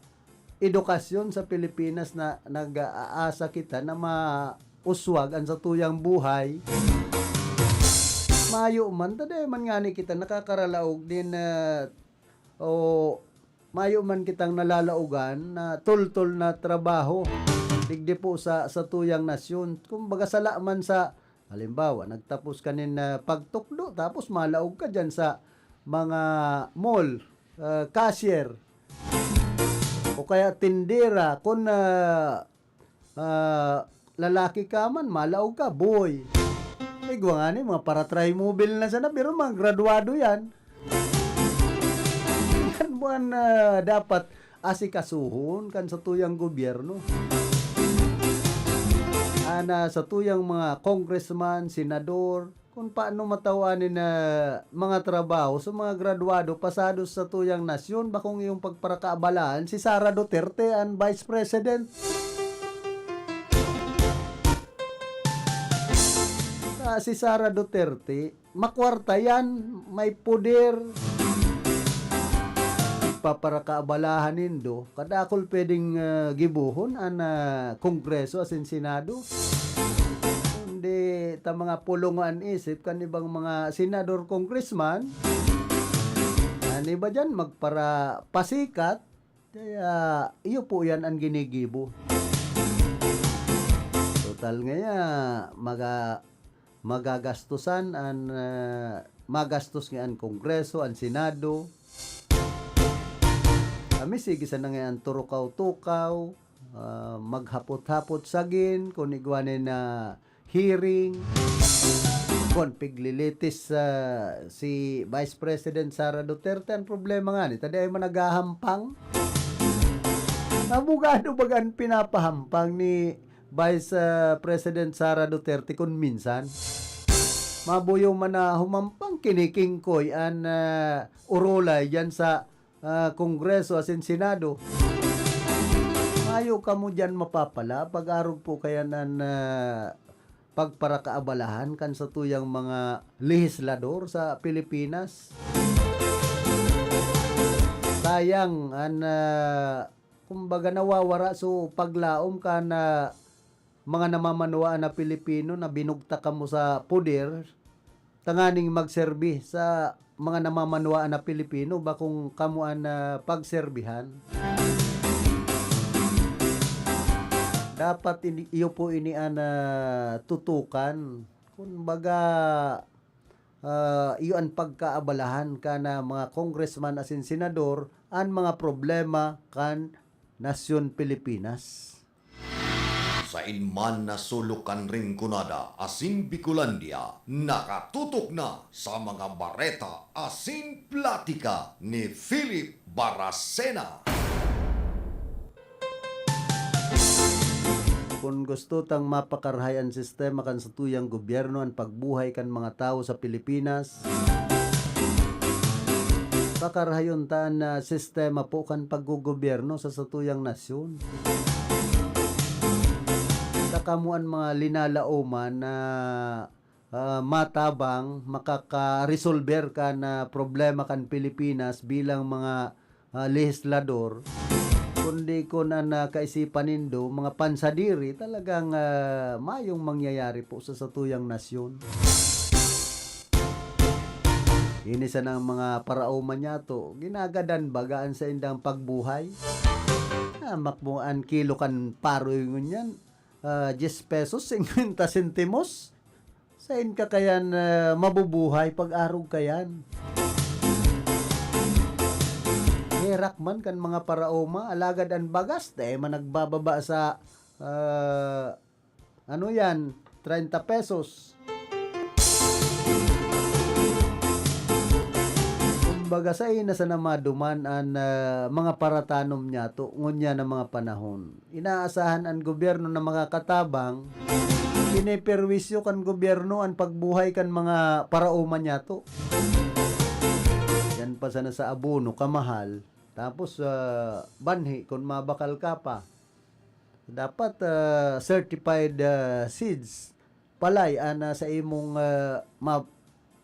edukasyon sa Pilipinas na nag-aasa kita na mauswag an satuyang buhay. Mayo man, ta dai man ngani kita nakakaralaog nin, ah, o mayo man kitang nalalaogan na tultol na trabaho digdi po sa, sa tuyang nasyon. Kumbaga, sala man sa, halimbawa, nagtapos ka nin, ah, pagtukdo, tapos malaog ka diyan sa mga mall, ah, cashier, o kaya tindera, kun, ah, ah, lalaki ka man, malaog ka, boy. Igwa ngani, mga para-try mobile na sana, pero mga graduado yan. Yan po an, ah, dapat asikasuhon kan satuyang gobyerno. Ana, satuyang mga congressman, senador, kung paano matawan nin, ah, mga trabaho sa mga graduado pasado sa satuyang nasyon, bakong iyong pagparakaabalahan, si Sara Duterte an vice president. Ah, si Sara Duterte, makwarta yan, may poder. Paparakaabalahan nindo, kadakul pwedeng, ah, gibohon an, ah, Kongreso asin Senado. Kundi ta mga pulong an isip kan ibang mga senador, congressman, an iba diyan magparapasikat, kaya iyo po yan an ginigibo. Total ngaya, maga-, magagastusan an, ah, magastos nga an Kongreso, an Senado. Kami, sige sana nga an turukaw-tukaw, ah, maghapot-hapot sagin, kun igwa nin hearing, kun piglilitis, ah, si Vice President Sara Duterte. Ang problema nga ni, ta di ay man naghahampang. Abogado baga an pinapahampang ni Vice, ah, President Sara Duterte kun minsan. Mabuyo man na humampang, kinikingkoy an, ah, urulay diyan sa, ah, Kongreso asin Senado. Mayo kamo diyan mapapala pag-arog po kayan an, ah, pagparakaabalahan kan satuyang mga lehislador sa Pilipinas. Sayang an, ah, kumbaga, nawawara so paglaom kan, ah, mga namamanwaan na Pilipino na binugtak kamo sa poder tanganing magserbi sa mga namamanwaan na Pilipino, bakong kamo an, ah, pagserbihan. Dapat ini, iyo po ini an, ah, tutukan. Kumbaga, ah, iyo an pagkaabalahan kan, ah, mga congressman asin senador, an mga problema kan nasyon Pilipinas. Sain man na sulok kan Rinconada asin Bicolandia, nakatutok na sa mga bareta asin platika ni Philip Baracena. Kun gusto tang mapakarahay an sistema kan satuyang gobyerno, an pagbuhay kan mga tawo sa Pilipinas, pakarahayon ta an, ah, sistema po kan paggogobyerno sa satuyang nasyon. Ta kamo an mga linalaoman na, ah, matabang makakaresolber kan, ah, problema kan Pilipinas bilang mga, ah, lehislador, kundi kun an, ah, kaisipan nindo, mga pansadiri, talagang, ah, mayong mangyayari po sa satuyang nasyon. Ini sana ang mga paraoma niyato, ginagadan baga an saindang pagbuhay. Ah, makmo an kilo kan paroy ngunyan, ah, diyes pesos, singkwenta sentimos. Sain ka kayan, ah, mabubuhay pag-arog kayan? Herak man kan mga paraoma, alagad an bagas, dai man nagbababa sa, ah, ano yan, treinta pesos. Kumbaga, sain na sana maduman an, ah, mga paratanom niyato ngunyan na mga panahon. Inaasahan an gobyerno na makakatabang, piniperwisyo kan gobyerno an pagbuhay kan mga paraoma niyato. Yan pa sana sa abono, kamahal. Tapos, ah, banhi, kun mabakal ka pa. Dapat, ah, certified, ah, seeds, palay, ana sa imong, ah, ma-,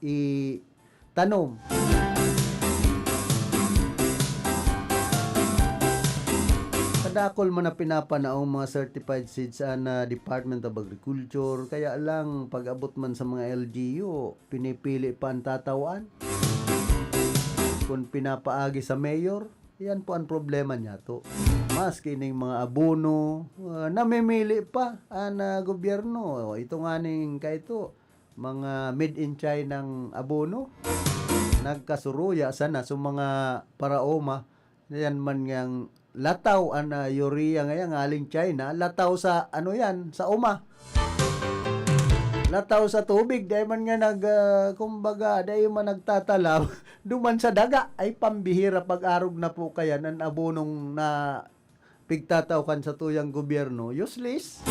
itanom. Kadakul man na pinapanaong mga certified seeds an, ah, Department of Agriculture, kaya lang pag-abot man sa mga L G U, pinipili pa an tatawan. Kun pinapaagi sa mayor, iyan po an problema niyato. Maski ning mga abono, ah, namimili pa an, ah, gobyerno. Ito nganing kaito, mga made in China ang abono. Nagkasuruya sana sa mga paraoma. Yan man ngang lataw, an, ah, urea ngayan, ngaling China, lataw sa, ano yan, sa uma. Lataw sa tubig, dai man nga nag, ah, kumbaga, dai man nagtatalaw. Duman sa daga, ay pambihira, pag-arog na po kaya, an abonong na pigtatao kan satuyang gobyerno, useless.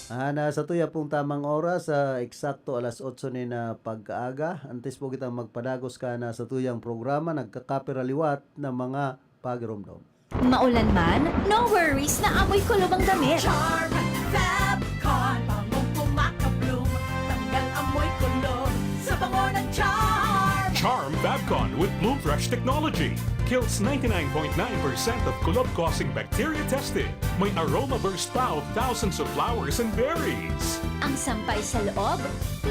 Ah, nasa tuya pong tamang oras, ah, eksakto alas otso na na pagkaaga. Antes po kitang magpadagos ka na sa tuyang programa, nagkakapira liwat na mga pagiromdom. Maulan man, no worries na amoy kulob ang damit. Charm Fabcon, bangong kumakabloom, tanggal amoy kulob sa bango ng Charm. Charm Fabcon with Bloom Fresh technology kills ninety-nine point nine percent of kulob-causing bacteria tested. May aroma burst pa of thousands of flowers and berries. Ang sampay sa loob,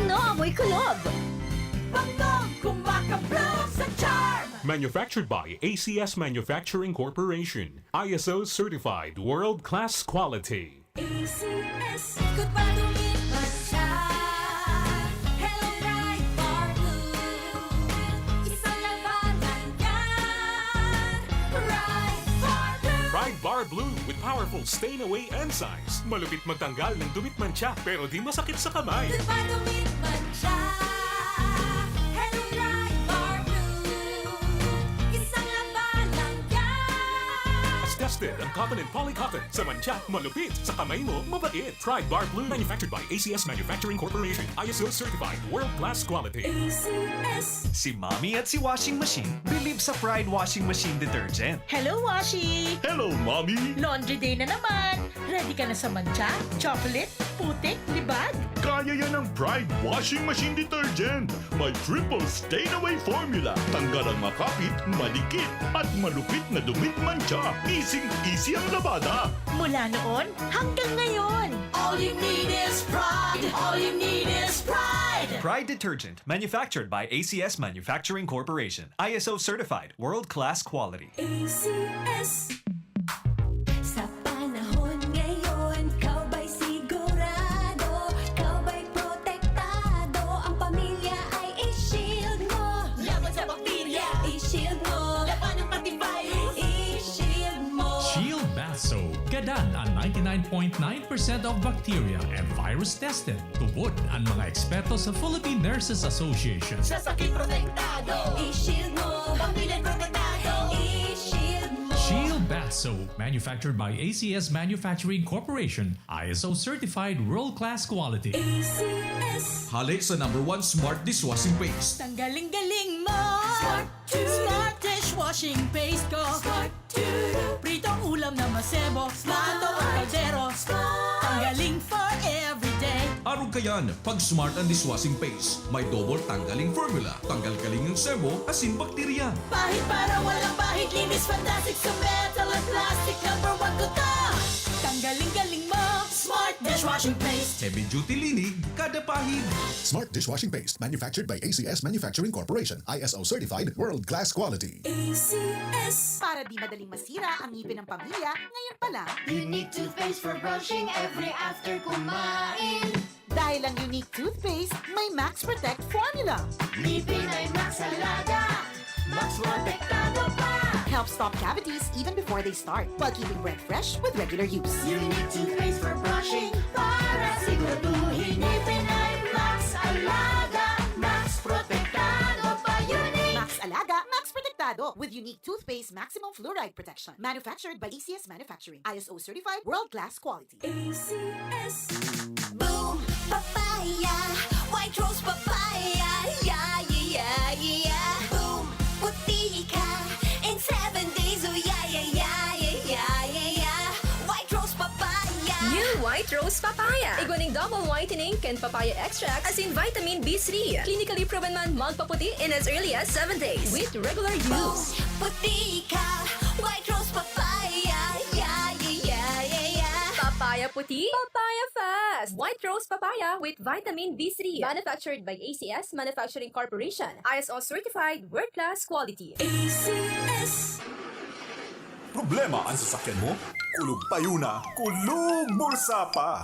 no amoy kulob. Bangong kumakabloom sa Charm. Manufactured by A C S Manufacturing Corporation. I S O certified world-class quality. A C S. Ikot pa, dumit pa siya. Hello, Pride Bar Blue. Isang labanan yan. Pride Bar Blue. Pride Bar Blue with powerful stain away enzymes. Malupit magtanggal ng dumit mantsa, pero di masakit sa kamay. Ikot pa, dumit pa siya. Hello, Pride Bar Blue. Isang labanan yan. Tested ang cotton and polycotton. Sa mantsa, malupit. Sa kamay mo, mabait. Pride Bar Blue. Manufactured by A C S Manufacturing Corporation. I S O certified. World class quality. A C S. Si Mommy at si Washing Machine bilib sa Pride Washing Machine Detergent. Hello, Washi! Hello, Mommy! Laundry day na naman! Ready ka na sa mantsa, chocolate, putik, libag? Kaya yan ng Pride Washing Machine Detergent. May triple stain away formula. Tanggal ang makapit, madikit, at malupit na dumit mantsa. Easing-easy ang labada. Mula noon hanggang ngayon. All you need is Pride. All you need is Pride. Pride Detergent, manufactured by A C S Manufacturing Corporation. I S O certified, world-class quality. A C S. Sa panahon ngayon, ikaw ba'y sigurado? Ikaw ba'y protektado? Ang pamilya ay i-shield mo. Laban sa bakterya, i-shield mo. Labanan pati virus, i-shield mo. Shield Bath Soap. Gadan an ninety-nine point nine percent of bacteria and virus tested. Tubod an mga eksperto sa Philippine Nurses Association. Sa sakit protektado, i-shield mo. Pamilya protektado, i-shield mo. Shield Bath Soap, manufactured by A C S Manufacturing Corporation, I S O certified world-class quality. A C S. Hale sa number one smart dishwashing paste. Tanggaling-galing mo! Smart Smart dishwashing paste ko. Smart Pritong ulam na masebo. Smart ang kaldero. Ang galing for everyday. Arog kayan, pag Smart ang dishwashing paste. May double tanggaling formula. Tanggal kaling ang sebo, asin bakterya. Pahid para walang bahid. Linis fantastic sa metal at plastic. Number one ko to. Tanggaling-galing mo. Smart dishwashing paste. Heavy duty linig, kada pahid. Smart dishwashing paste, manufactured by A C S Manufacturing Corporation, I S O certified, world class quality. A C S. Para di madaling masira ang ngipin ng pamilya, ngayon pa lang. Unique toothpaste for brushing every after kumain. Dahil ang Unique toothpaste may Max Protect formula. Ngipin ay Max Alaga, Max Protektado pa. Helps stop cavities even before they start, while keeping breath fresh with regular use. Unique toothpaste for brushing para siguraduhin ngipin ay Max Alaga, Max Protektado pa. Unique. Max Alaga, Max Protektado with Unique Toothpaste Maximum Fluoride Protection. Manufactured by A C S Manufacturing. I S O certified, world class quality. A C S. Boom Papaya, White Rose Papaya, yeah, yeah, yeah, yeah. Boom Puti ka in seven days, oh yeah, yeah, yeah, yeah, yeah, yeah. White Rose Papaya. New White Rose Papaya. Igwa nin double whitening kan papaya extract asin vitamin B three. Clinically proven man magpaputi in as early as seven days with regular use. Boom Puti ka, White Rose Papaya, yeah, yeah, yeah, yeah, yeah. Papaya puti, papaya fast. White Rose Papaya with vitamin B three. Manufactured by A C S Manufacturing Corporation. I S O certified, world class quality. A C S. Problema an sasakyan mo? Kulog payo na, kulog bulsa pa!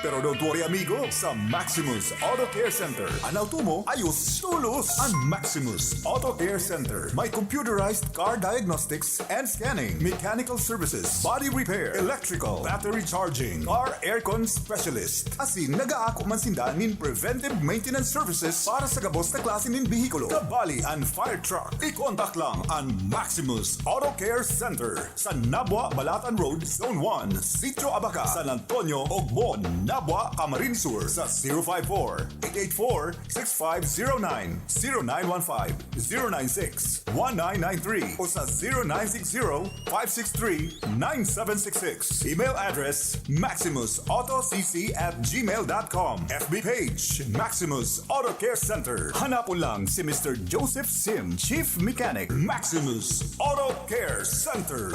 Pero don't worry, amigo, sa Maximus Auto Care Center, an auto mo ayos tolos. An Maximus Auto Care Center may computerized car diagnostics and scanning, mechanical services, body repair, electrical, battery charging, car aircon specialist. Asin nagaako man sinda nin preventive maintenance services para sa gabos na klase nin behikulo, kabali an fire truck. I-contact lang an Maximus Auto Care Center sa Nabua, Balatan Road, Zone one, Sitio Abaca, San Antonio, Ogbon, Nabua, Camarines Sur, sa zero five four, eight eight four, six five zero nine, zero nine one five, zero nine six, one nine nine three o sa zero nine six zero, five six three, nine seven six six. Email address, maximus auto c c at gmail dot com. F B page, Maximus Auto Care Center. Hanapon lang si Mister Joseph Sim, Chief Mechanic, Maximus Auto Care Center.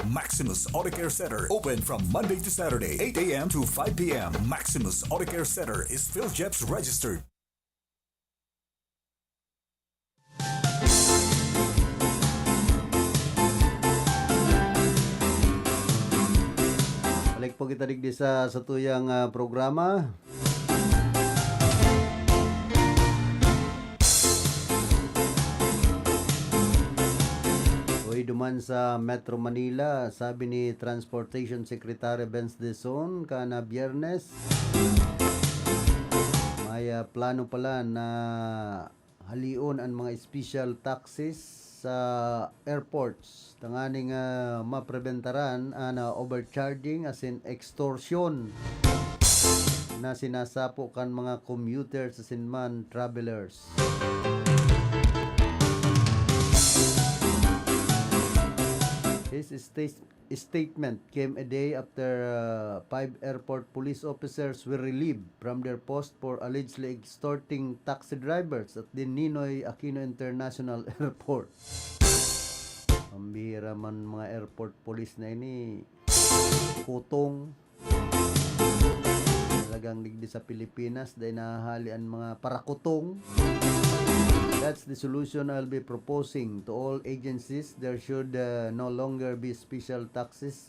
Maximus Auto Care Center, open from Monday to Saturday, eight a m to five p m. Maximus Auto Care Center is PhilJeps registered. Balik po kita digdi sa satuyang, ah, programa. Uy, duman sa Metro Manila, sabi ni Transportation Secretary Benz Dizon, kana Biyernes, may, ah, plano pala na halion an mga special taxis sa airports tanganing, ah, mapreventaran an, ah, overcharging asin extortion na sinasapo kan mga commuters asin man travelers. His state statement came a day after, uh, five airport police officers were relieved from their post for allegedly extorting taxi drivers at the Ninoy Aquino International Airport. Pambihira man mga airport police na ini, kutong. Talagang digdi sa Pilipinas, dai nahahali an mga parakutong. That's the solution I'll be proposing to all agencies. There should, uh, no longer be special taxis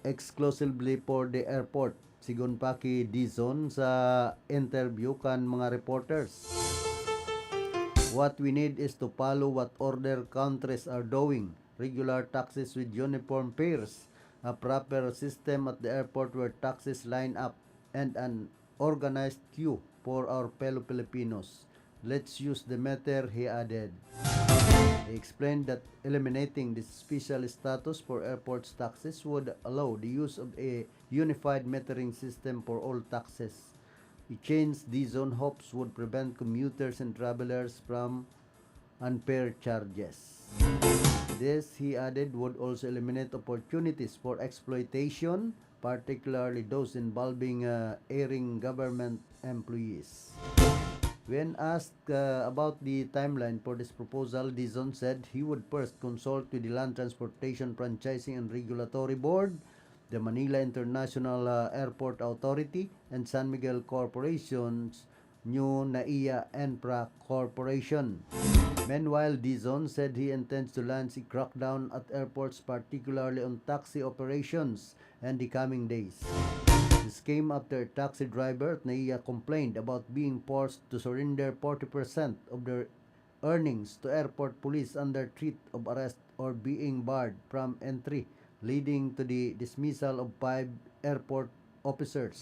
exclusively for the airport, sigon pa ki Dizon sa interview kan mga reporters. What we need is to follow what other countries are doing. Regular taxis with uniform pairs, a proper system at the airport where taxis line up, and an organized queue for our fellow Filipinos. Let's use the meter, he added. He explained that eliminating the special status for airport taxis would allow the use of a unified metering system for all taxis. A change, Dizon hopes, would prevent commuters and travelers from unfair charges. This, he added, would also eliminate opportunities for exploitation, particularly those involving, uh, erring government employees. When asked, uh, about the timeline for this proposal, Dizon said he would first consult with the Land Transportation Franchising and Regulatory Board, the Manila International, uh, Airport Authority, and San Miguel Corporation's new NAIA Infra Corporation. Meanwhile, Dizon said he intends to launch a crackdown at airports, particularly on taxi operations, in the coming days. This came after a taxi driver at NAIA complained about being forced to surrender forty percent of their earnings to airport police under threat of arrest or being barred from entry, leading to the dismissal of five airport officers.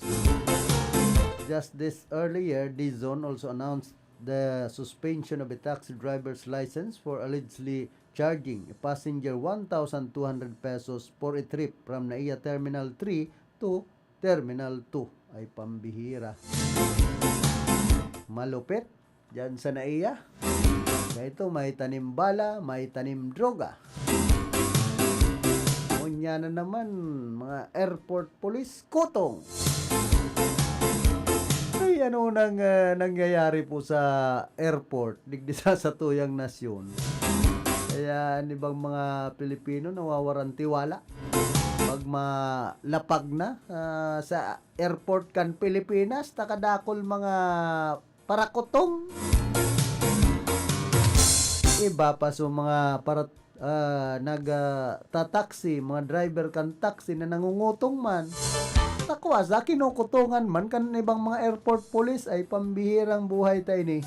Just this earlier, Dizon also announced the suspension of a taxi driver's license for allegedly charging a passenger one thousand two hundred pesos for a trip from NAIA Terminal three to Terminal two. Ay, pambihira. Malupit. Diyan sa NAIA. Kaya ito, may tanim bala, may tanim droga. Unya na naman, mga airport police, kutong. Ay, ano nang, ah, nangyayari po sa airport, digdi sa satuyang nasyon? Kaya an ibang mga Pilipino nawawaran tiwala. Pag malapag na, ah, sa airport kan Pilipinas, takadakol mga parakutong. Iba pa sa mga para, ah, nag, ah, tataksi, mga driver kan taxi na nangungutong man. Ako, asa kinukutungan man kan ibang mga airport police, ay pambihirang buhay ta ini.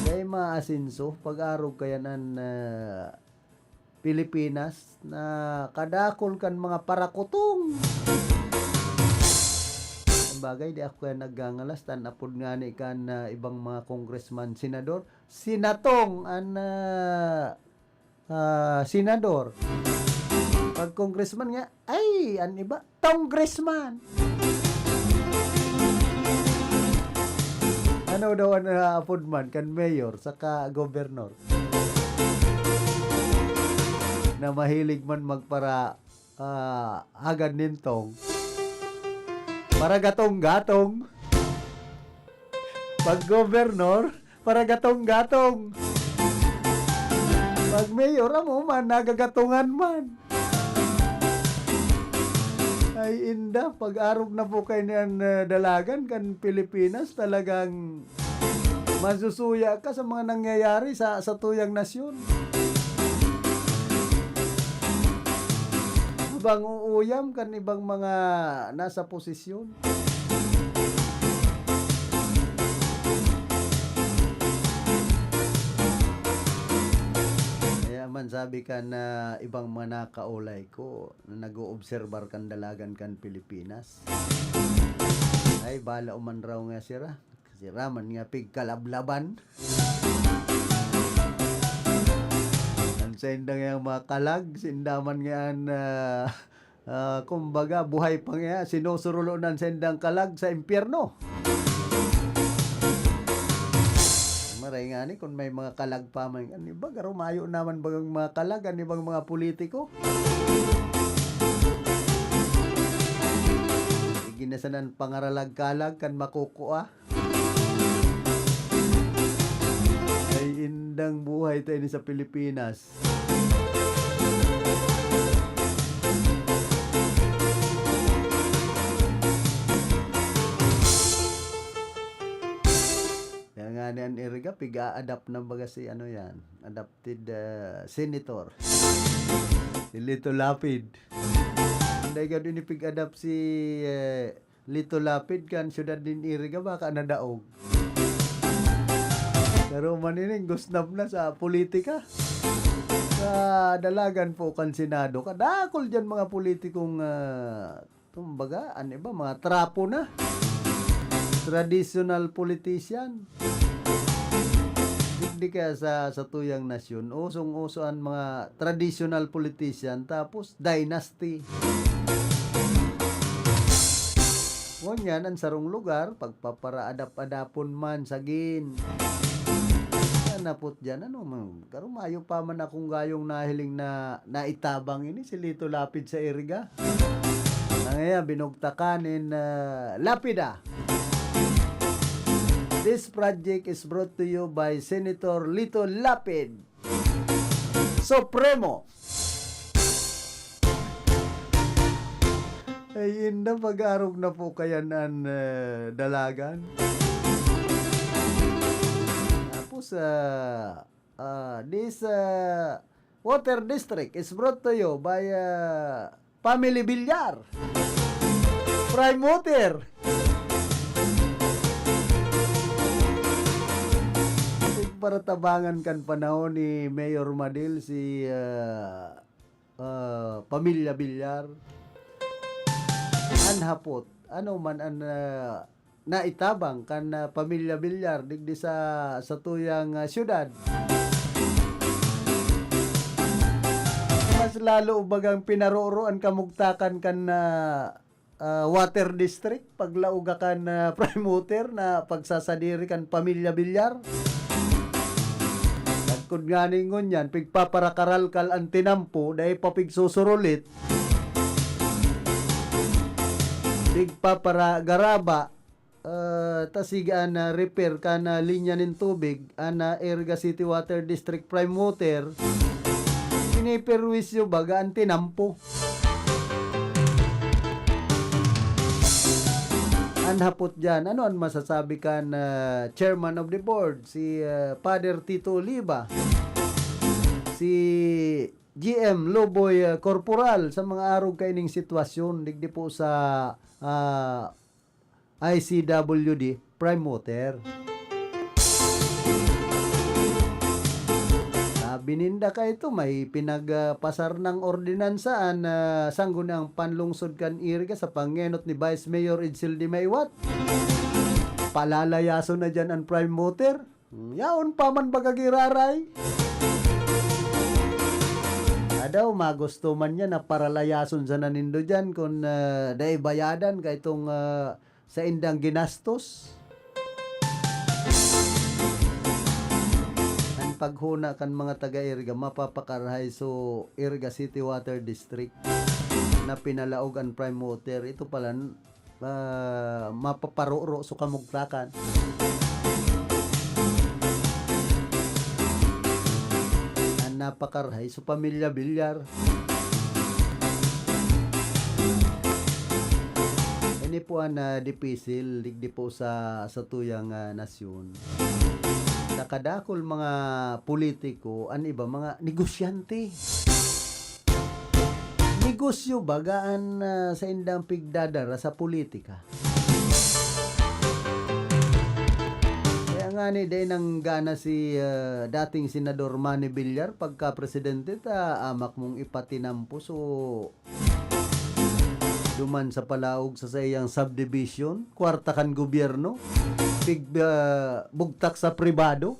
Dai maasenso, pag-arog kaya nan, ah, Pilipinas na kadakol kan mga parakutong. Ang bagay, di ako kaya nagngangalas, tan apod ngani kan, ah, ibang mga congressman, senador. Sinatong an, ah, ah, senador. Pag congressman nga, ay, an iba, congressman. Ano daw an, ah, apod man kan mayor saka gobernador? Na mahilig man magpara, ah, hagad nin tong. Para gatong-gatong. Pag gobernador, para gatong-gatong. Pag mayor, amo man, nagagatongan man. Ay, inda, pag-arog na po kay niyan, eh, dalagan kan Pilipinas, talagang masusuya ka sa mga nangyayari sa, sa tuyang nasyon. Habang uuyam kan ibang mga nasa posisyon. Kaya man sabi ka na ibang mga nakaulay ko na nag-oobserbar kan dalagan kan Pilipinas. Ay, bala uman raw nga sira. Sira man nga pigkalablaban. Ang sendang yang mga kalag, sinda man nga an, ah, Ah, kumbaga, buhay pa nga, sinusurulonan sa indang kalag sa impyerno. Maray ngani kun may mga kalag pa man, an iba, garo mayo naman bagang mga kalag, an ibang mga politiko. Sige na sanan pangaralag-kalag kan makukua. Ay, indang buhay ta ini sa Pilipinas. Kaya nga ni an Iriga, piga-adapt na baga si ano yan, adapted, ah, senator. Si Lito Lapid. Hindi ka din ipig-adapt si, eh, Lito Lapid kan siyudad nin Iriga, baka nadaog. Pero manining gusnap na sa politika. Sa dalagan po kan Senado, kadakol diyan mga politikong, ah, kumbaga, ano ba, mga trapo na. Traditional politician. Digdi kaya sa, sa tuyang nasyon, usong-uso ang mga traditional politician, tapos dynasty. Ngunyan, ang sarong lugar, pagpaparaadap-adapon man, sagin. Yan napot dyan, ano, man, karumayo pa man akong gayong nahiling na naitabang ini, si Lito Lapid sa Iriga. Nangaya, binugtakan in, ah, Lapida. This project is brought to you by Senator Lito Lapid. Supremo. Ay, inda pag-arog na po kayan an, eh, dalagan. Tapos, ah, ah, this, ah, water district is brought to you by, ah, Family Villar. Prime Water. Paratabangan kan panahon ni Mayor Madil si, ah, ah, Pamilya Villar. An hapot, ano man an, ah, naitabang kan, ah, Pamilya Villar digdi sa, sa tuyang, ah, syudad. Mas lalo bagang pinaroro an kamugtakan kan, ah, ah, water district, paglaog kan, ah, Prime Water na pagsasadiri kan Pamilya Villar. Sagkod ngani ngunyan, pigpaparakalalkal an tinampo, dai pa pigsusurulit. Pigpaparagaraba, ah, ta sige an, ah, repair kan, ah, linya nin tubig, an, ah, Iriga City Water District Prime Water, piniperwisyo baga an tinampo. An hapot diyan, ano an masasabi kan, ah, chairman of the board, si, ah, Father Tito Oliva, si G M Loboy, ah, Corporal sa mga arog kaining sitwasyon digdi po sa, ah, I C W D Prime Water. Sabi ninda ka ito, may pinagpasar ng ordinansa an, ah, Sangguniang Panlungsod kan Iriga sa pangenot ni Vice Mayor Edsel de Maywat. Palalayason na diyan an Prime Water. Hmm, yaon pa man baga giraray. Adaw, magusto man niya na paralayason sana nindo diyan kun, ah, dai bayadan ka itong, ah, saindang ginastos. Ang paghuna kan mga taga-Iriga, mapapakarahay so Iriga City Water District na pinalaog an Prime Water. Ito pala, ah, mapaparoro so kamugtakan. An napakarahay so pamilya Villar. Ini po an, ah, dipisil digdi po sa, sa tuyang, ah, nasyon. Sa kadakul mga politiko, an iba mga negosyante. Negosyo baga an, ah, saindang pigdadara sa politika. Kaya ngani, dai nanggana si, ah, dating Senador Manny Villar pagka presidente ta amak mong ipatinampo so duman sa palaog sa saiyang subdivision, kwarta kan gobyerno, pig-, ah, bugtak sa pribado.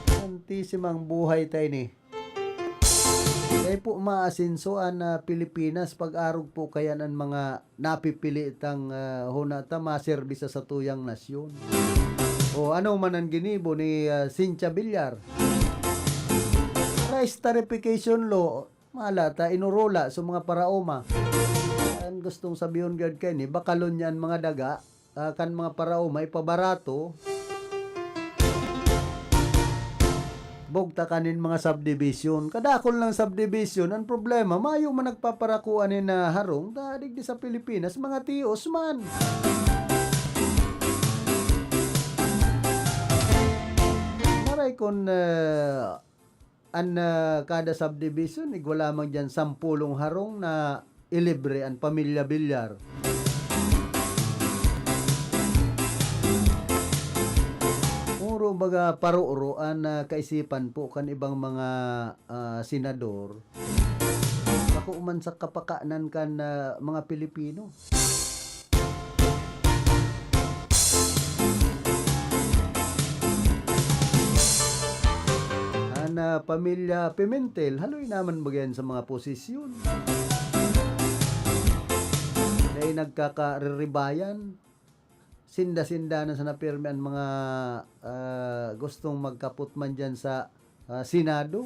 Santisimang buhay ta ini. Dai po maasenso an, ah, Pilipinas pag-arog po kayan an mga napipili tang, ah, huna ta maserbi sa satuyang nasyon. O ano man an ginibo ni, ah, Cynthia Villar? Rice tarification law, mala ta, inurula sa mga paraoma. An gustong sabihon gad kaini, bakalon niya an mga daga, ah, kan mga paraoma, ipabarato. Bugtakan nin mga subdivision. Kadakul ng subdivision, ang problema, mayo man nagpaparakua nin, ah, harong, ta digdi sa Pilipinas, mga tios man. Maray kun, ah, an, ah, kada subdivision, igwa lamang diyan sampolong harong na ilibre an pamilya Villar. Puro baga paroro an, ah, kaisipan po kan ibang mga, ah, senador. Bako man sa kapakanan kan, ah, mga Pilipino. An, ah, pamilya Pimentel, haloy naman baga yan sa mga posisyon. Dai nagkakariribayan. Sinda-sinda na sana pirmi an mga, ah, gustong magkapot man diyan sa, ah, Senado.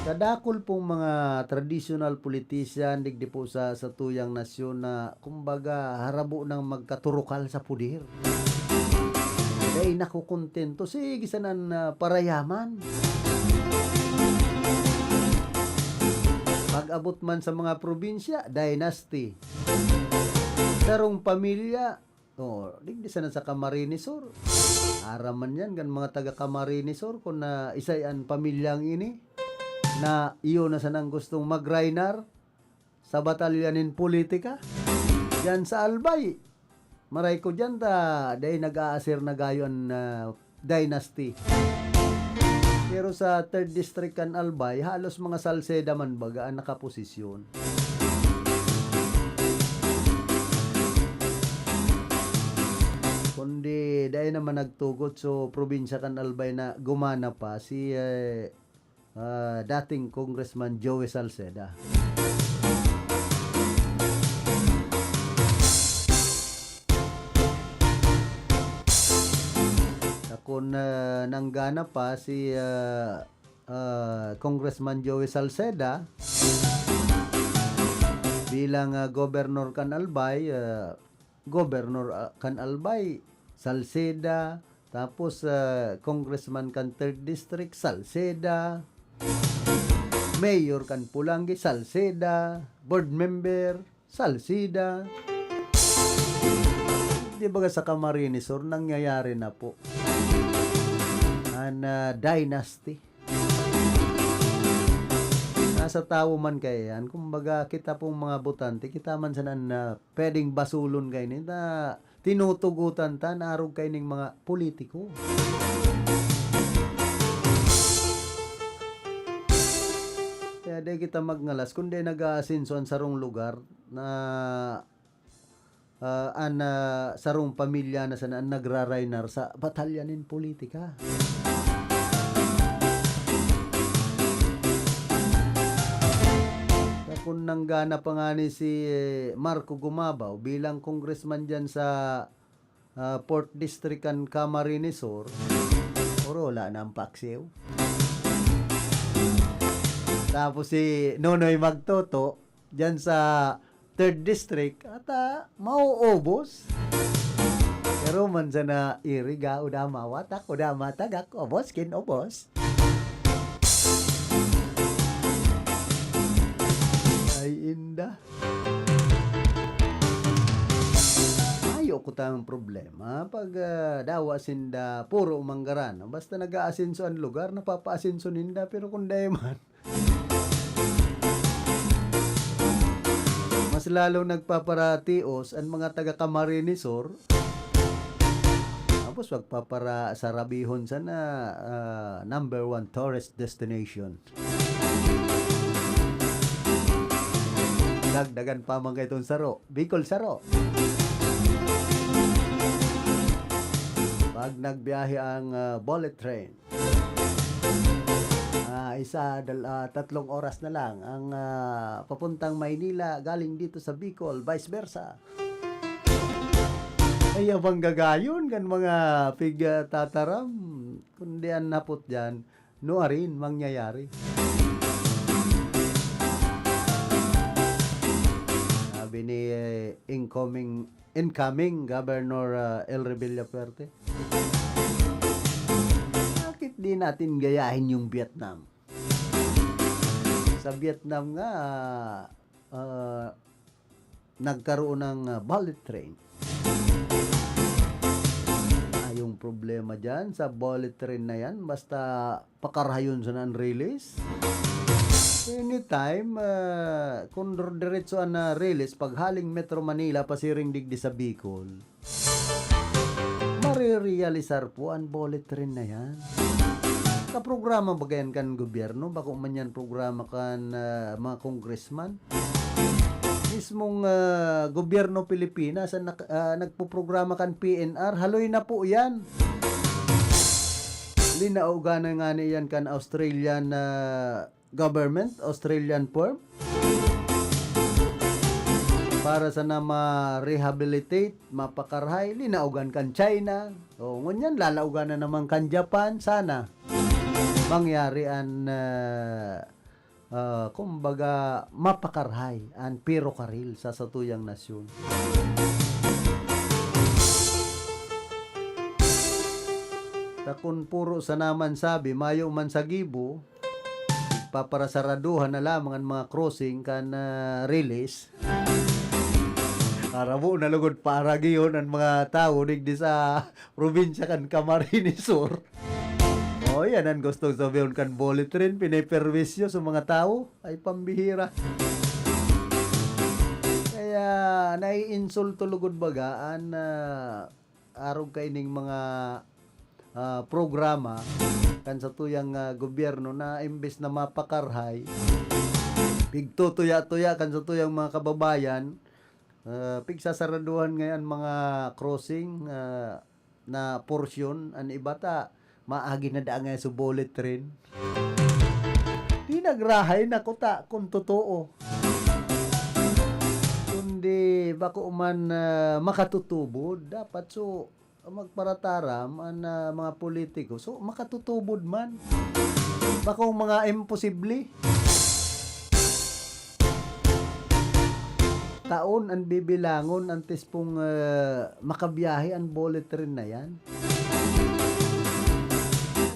Kadakul pong mga traditional politician digdi po sa, sa tuyang nasyon na, kumbaga, harabo nang magkaturukal sa puder. Dai nakukontento. Sige, sana na parayaman. Pag-abot man sa mga probinsya, dynasty. Sarong pamilya, oh, digdi sana sa Camarines Sur. Aram man yan kan mga taga Camarines Sur kun na isay an pamilyang ini na iyo na sanang gustong mag-Raynar sa batalya nin politika. Diyan sa Albay, maray ko diyan ta dai nag-aasir na gayo an, ah, dynasty. Pero sa third district kan Albay, halos mga Salceda man baga an nakaposisyon. Kundi dai naman nagtugot, so probinsya kan Albay na gumana pa si, eh, ah, dating Congressman Joey Salceda. Sakon, ah, nanggana pa si, ah, ah, Congressman Joey Salceda bilang, ah, gobernador kan Albay, ah, gobernador, ah, kan Albay, Salceda, tapos, ah, congressman kan third District, Salceda, mayor kan Polangui, Salceda, board member, Salceda. Di ba sa Camarines Sur, nangyayari na po an, ah, dynasty? Nasa tawo man kaya yan. Kumbaga, kita pong mga botante, kita man sana na pwedeng basulon kaini na tinutugutan ta na arog kaining mga politiko. Kaya di kita magngalas, kundi nag-aasenso an sarong lugar na ah, an, ah, sarong pamilya na sana an nagraraynar sa batalya nin politika. Na kun nanggana pa ngani si, eh, Marco Gumabaw bilang congressman diyan sa, ah, fourth District kan Camarines Sur, puro wala na ang paksiw. Tapos si Nonoy Magtoto, diyan sa third District, at, ah, mauubos. Pero man sana iriga, uda mawatak, uda matagak, ubos kin ubos. Ay, inda. Mayo ko tang problema pag, ah, dawa sinda puro manggaran. Basta nag-aasenso an lugar, napapaasenso ninda. Pero kung dai man, mas lalong nagpaparatios an mga taga Camarines Sur. Tapos magpapara-, sarabihon sana, ah, number one tourist destination. Dagdagan pa man kaitong saro, Bicol Saro. Pag nagbiyahe ang, ah, bullet train, ah, isa, dal-, ah, tatlong oras na lang ang, ah, papuntang Maynila galing dito sa Bicol, vice versa. Kaya bang gagayon kan mga pig, ah, tataram? Kundi an napot diyan, nuarin mangyayari. Sabi ni, eh, incoming, incoming Governor, ah, Elry Villafuerte, "Bakit di natin gayahin yung Vietnam?" Sa Vietnam nga, ah, nagkaroon ng, ah, bullet train. Ah, yung problema dyan sa bullet train na yan, basta pakarhayon sana an release. Anytime, ah, kung dir-, diretso an, ah, release, paghaling Metro Manila, pasiring digdi sa Bicol, marerealisar po an bullet train na yan. Kaprograma ba yan kan gobyerno? Bako man yan programa kan, ah, mga congressman? Mismong, ah, gobyerno Pilipinas ang nak-, ah, nagpoprograma kan P N R. Haloy na po yan. Linaogan na nga niyan kan Australian, ah, government, Australian firm, para sana ma-rehabilitate, mapakarhay, linaogan kan China. O, ngunyan, lalaogan na naman kan Japan. Sana mangyari an, ah, ah, kumbaga, mapakarhay an perokaril sa satuyang nasyon. Ta kun puro sana man sabi, mayo man sa gibo, paparasaraduhan na lamang an mga crossing kan, ah, release. Arabo na lugod paaragihon an mga tawo digdi sa probinsya kan Camarines Sur. O, yan an gustong sabihon kan bullet train, piniperwisyo sa mga tawo. Ay, pambihira. Kaya naiinsulto lugod baga an, ah, arog kaining mga, ah, programa kan satuyang, ah, gobyerno na imbes na mapakarhay, pigtutuya-tuya kan satuyang mga kababayan, ah, pigsasaraduhan ngayon mga crossing, ah, na porsyon, an iba ta maagi na daa ngayon sa bullet train. Di nagrahay na kuta kun totoo. Kundi bako man, ah, makatutubod, dapat so magparataram an, ah, mga politiko. So, makatutubod man. Bakong mga imposible. Taon an bibilangon antes pong, ah, makabiyahe an bullet train na yan.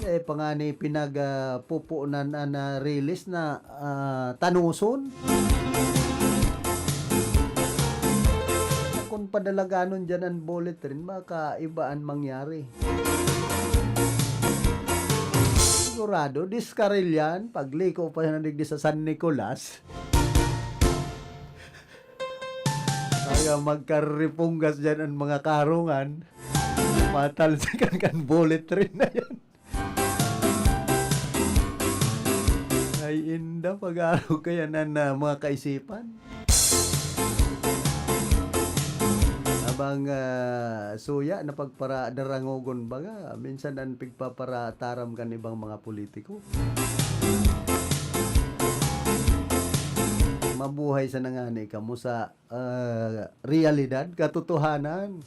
Eh, pa nga ni pinag, ah, pupunan an, ah, release na, ah, tanoson. Kung padalaganon dyan an bullet train, baka iba an mangyari. Sigurado, diskaril yan. Pagliko pa yan digdi sa San Nicolas. Kaya magkaripunggas dyan ang mga karungan. Matalsikan kan bullet train na yan. Ay, inda, pag-arog kaya na, na mga kaisipan. Abang, ah, suya na pagpara-, darangogon baga, minsan an pigpaparataram kan ibang mga politiko. Mabuhay sana ngani kamo sa, ah, realidad, katotohanan.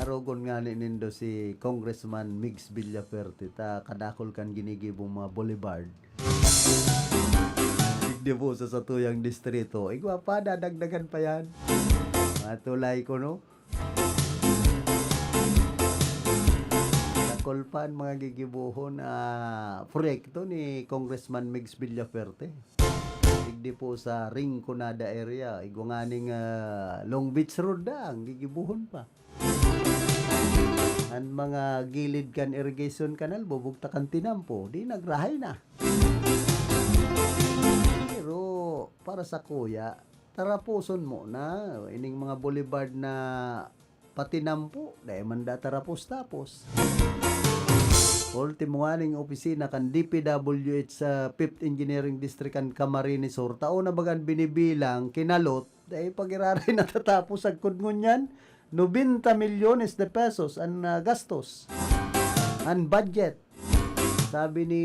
Arogon ngani nindo si Congressman Migs Villafuerte, ta kadakul kan ginigibong mga boulevard. Digdi po sa satuyang distrito. Igwa pa, dadagdagan pa yan. Mga tulay ko, no? Dakul pa an mga gigibohon na proyekto ni Congressman Migs Villafuerte. Digdi po sa Rinconada area, igwa nganing, ah, Long Beach Road na, ang gigibohon pa. An mga gilid kan irrigation canal, bubugtakan tinampo, di nagrahay na. Pero para sa kuya, taraposon mo na ining mga boulevard na patinampo, dai man da tarapos-tapos. Ultimo nganing opisina kan D P W H sa Fifth Engineering District kan Camarines Sur, tao na bagan binibilang, kinalot, dai pag-iraray natatapos sagkod ngunyan, nobenta milyones de pesos an, ah, gastos, an budget. Sabi ni,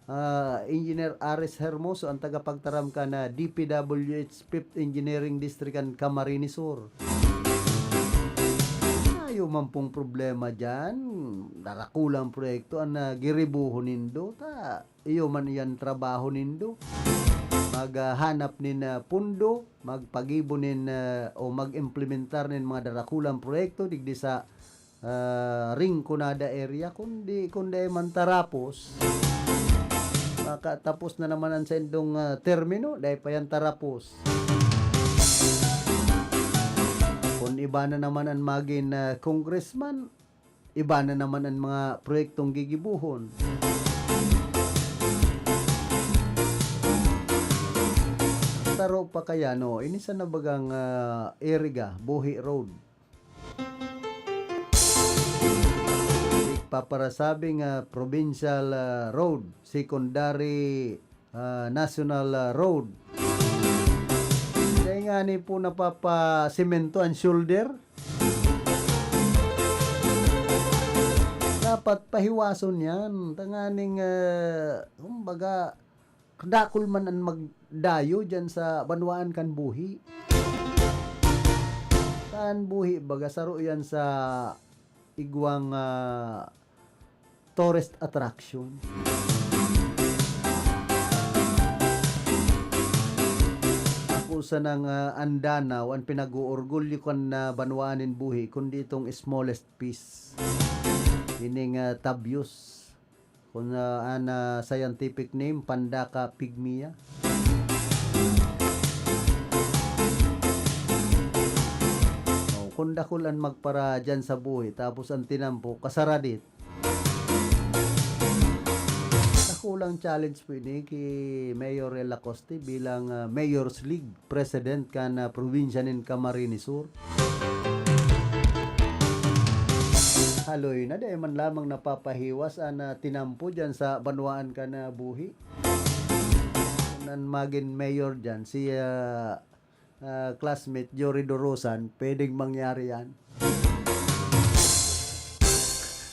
ah, Engineer Aris Hermoso, ang tagapagtaram kan D P W H Fifth Engineering District kan Camarines Sur. Mayo man pong problema diyan. Darakulang proyekto an, ah, giribuhon nindo. Ta, iyo man iyan trabaho nindo. Maghanap nin, ah, pundo, magpagibo nin, ah, o mag-implementar nin mga darakulang proyekto digdi sa, ah, Rinconada area. Kundi, kun dai man tarapos, makatapos na naman an saindong, ah, termino, dai pa yan tarapos. Kun iba na naman an magin, ah, congressman, iba na naman an mga proyektong gigibohon. Saro pa kaya, no? Ini sana bagang, ah, Iriga, Buhi Road. Igpaparasabing, ah, provincial, ah, road, secondary, ah, national, ah, road. Dai ngani po napapasemento an shoulder. Dapat pahiwason yan. Tanganing, ah, kumbaga, kadakul man an magdayo diyan sa banwaan kan Buhi. Kan Buhi, baga, saro yan sa igwang, ah, tourist attraction. Ako sanang, ah, an Danao, an pinag-oorgulyo kan, ah, banwaan nin Buhi, kundi itong smallest piece. Ining, ah, Tabios. Kun, ah, an, ah, scientific name, Pandaka pygmaea. Oh, kun dakul an magpara diyan sa Buhi, tapos an tinampo, kasaradit. Dakulang challenge po ini ki Mayor Rey Lacoste bilang, ah, Mayor's League President kan, ah, probinsya nin Camarines Sur. Haloy na, dai man lamang napapahiwas an, ah, tinampo diyan sa banwaan kan, ah, Buhi. Kun an magin mayor diyan, si, ah, ah, classmate Jory Dorosan, pwedeng mangyari yan.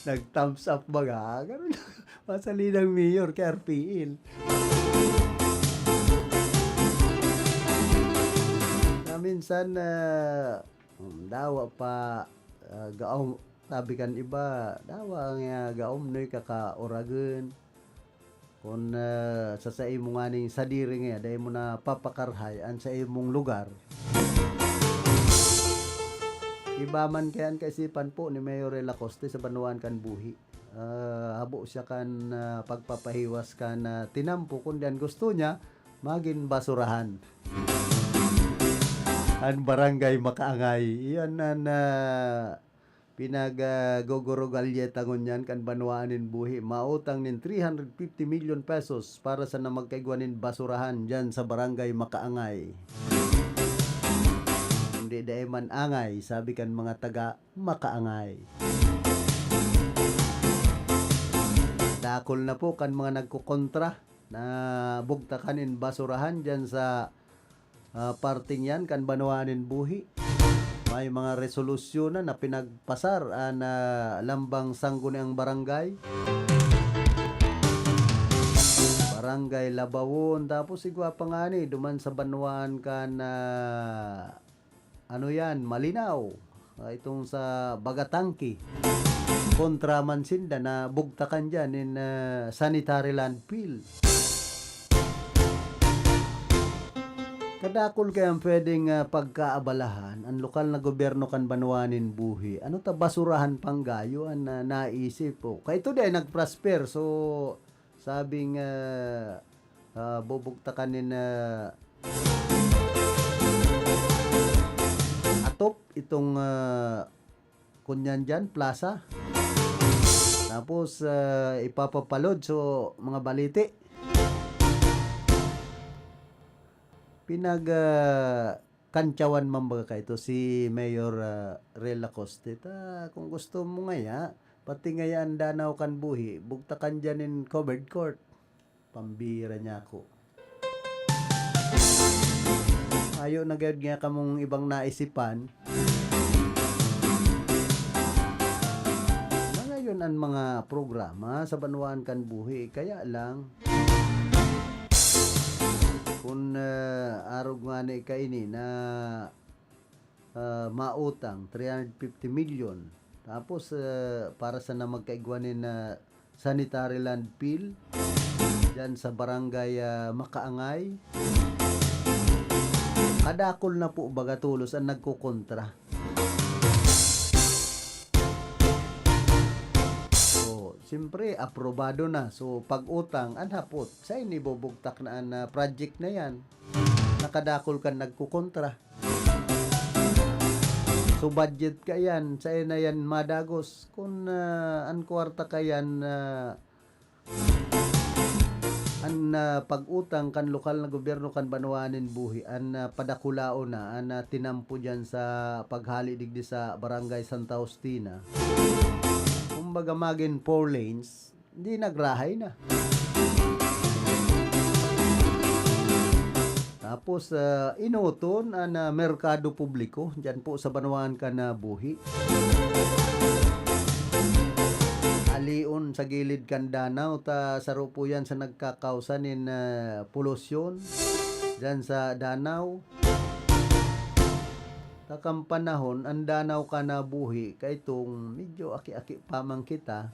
Nag-thumbs up baga, ganun. Masalinang mayor kay R P L. Na minsan, ah, um, dawa pa, ah, gaom, sabi kan iba, dawa nga gaomnoy ka ka oragon. Kun, ah, sa saimo nganing sadiri nga, dai mo napapakarhay an saimong lugar. Iba man kaya an kaisipan po ni Mayor Rey Lacoste sa banwaan kan Buhi. Ah, habo siya kan, ah, pagpapahiwas kan, ah, tinampo, kundi an gusto niya, magin basurahan. An Barangay Makaangay, iyan an, ah, pinag, ah, gogorogalye ta ngunyan kan banwaan nin buhi. Mautang nin three hundred fifty million pesos para sana magkaigwa nin basurahan diyan sa Barangay Makaangay. Kundi dai man angay, sabi kan mga taga Makaangay. Dakul na po kan mga nagkokontra na bugtakan nin basurahan diyan sa, ah, parteng yan kan banwaan nin buhi. May mga resolusyon na, na pinagpasar an, ah, lambang sangguniang barangay. Barangay Labawon, tapos igwa pa ngani, duman sa banwaan kan, ah, ano yan, Malinaw. Ah, itong sa Bagatangki. Kontra man sinda na bugtakan dyan in, ah, sanitary landfill. Kadakul kaya ang pwedeng, ah, pagkaabalahan, ang lokal na gobyerno kan banwa nin buhi. Ano ta basurahan panggayo an, ah, naisip? O, kaito di ay nag-prosper. So, sabing, ah, ah, bubugtakan nin, ah, atop itong, ah, kunyan dyan, plaza. Tapos, ah, ipapapalod so mga baliti. Pinag, ah, kantyawan man baga kaito si Mayor, ah, Rel Acoste. Ta, kung gusto mo ngaya, pati ngaya an danaw kan buhi, bugtakan dyan nin covered court. Pambira niya ako. Ayo na gayud nga kamong ibang naisipan. Mangayon an mga programa sa banwaan kan buhi. Kaya lang, kun, ah, arog ngani kaini na, ah, mautang three hundred fifty million. Tapos, ah, para sana magkaigwa nin, ah, sanitary landfill diyan sa barangay, ah, Makaangay. Kadakul na po baga tolos an nagkokontra. So, siyempre, aprobado na. So, pag-utang, an hapot, sa inibubugtak na an, ah, project na yan. Nakadakul kan nagkokontra. So, budget ka yan, sa na yan madagos. Kun, ah, an kwarta ka yan, ah, an, ah, pag-utang kan lokal na gobyerno kan banwaan nin buhi, an, ah, padakulaon na, an, ah, tinampo diyan sa paghali digdi sa Barangay Santa Justina. Kumbaga, magin four lanes, di nagrahay na. Tapos, ah, inoton an, ah, merkado publiko, diyan po sa banwaan kan, ah, buhi. Alion sa gilid kan danaw, ta saro po yan sa nagkakausa nin, ah, polusyon diyan sa danaw. Takang panahon, an danaw kan buhi, kaitong medyo aki-aki pa man kita.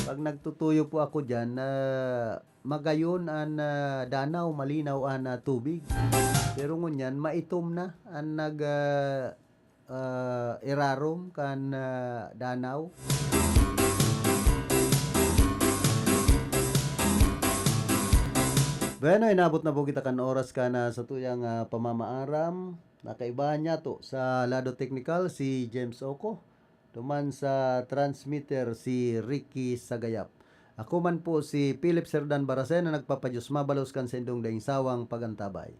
Pag nagtutuyo po ako diyan, ah, magayon an, ah, danaw, malinaw an, ah, tubig. Pero ngunyan, maitom na an nag, ah, ah, irarom kan, ah, danaw. Bueno, inabot na po kita kan oras kan, ah, satuyang, ah, pamamaaram. Nakaibahan niya to sa lado teknikal si James Oco. Duman sa transmitter si Ricky Sagayap. Ako man po si Philip Serdan Barasena, nagpapadiyos mabalos kan saindong daing sawang pagantabay.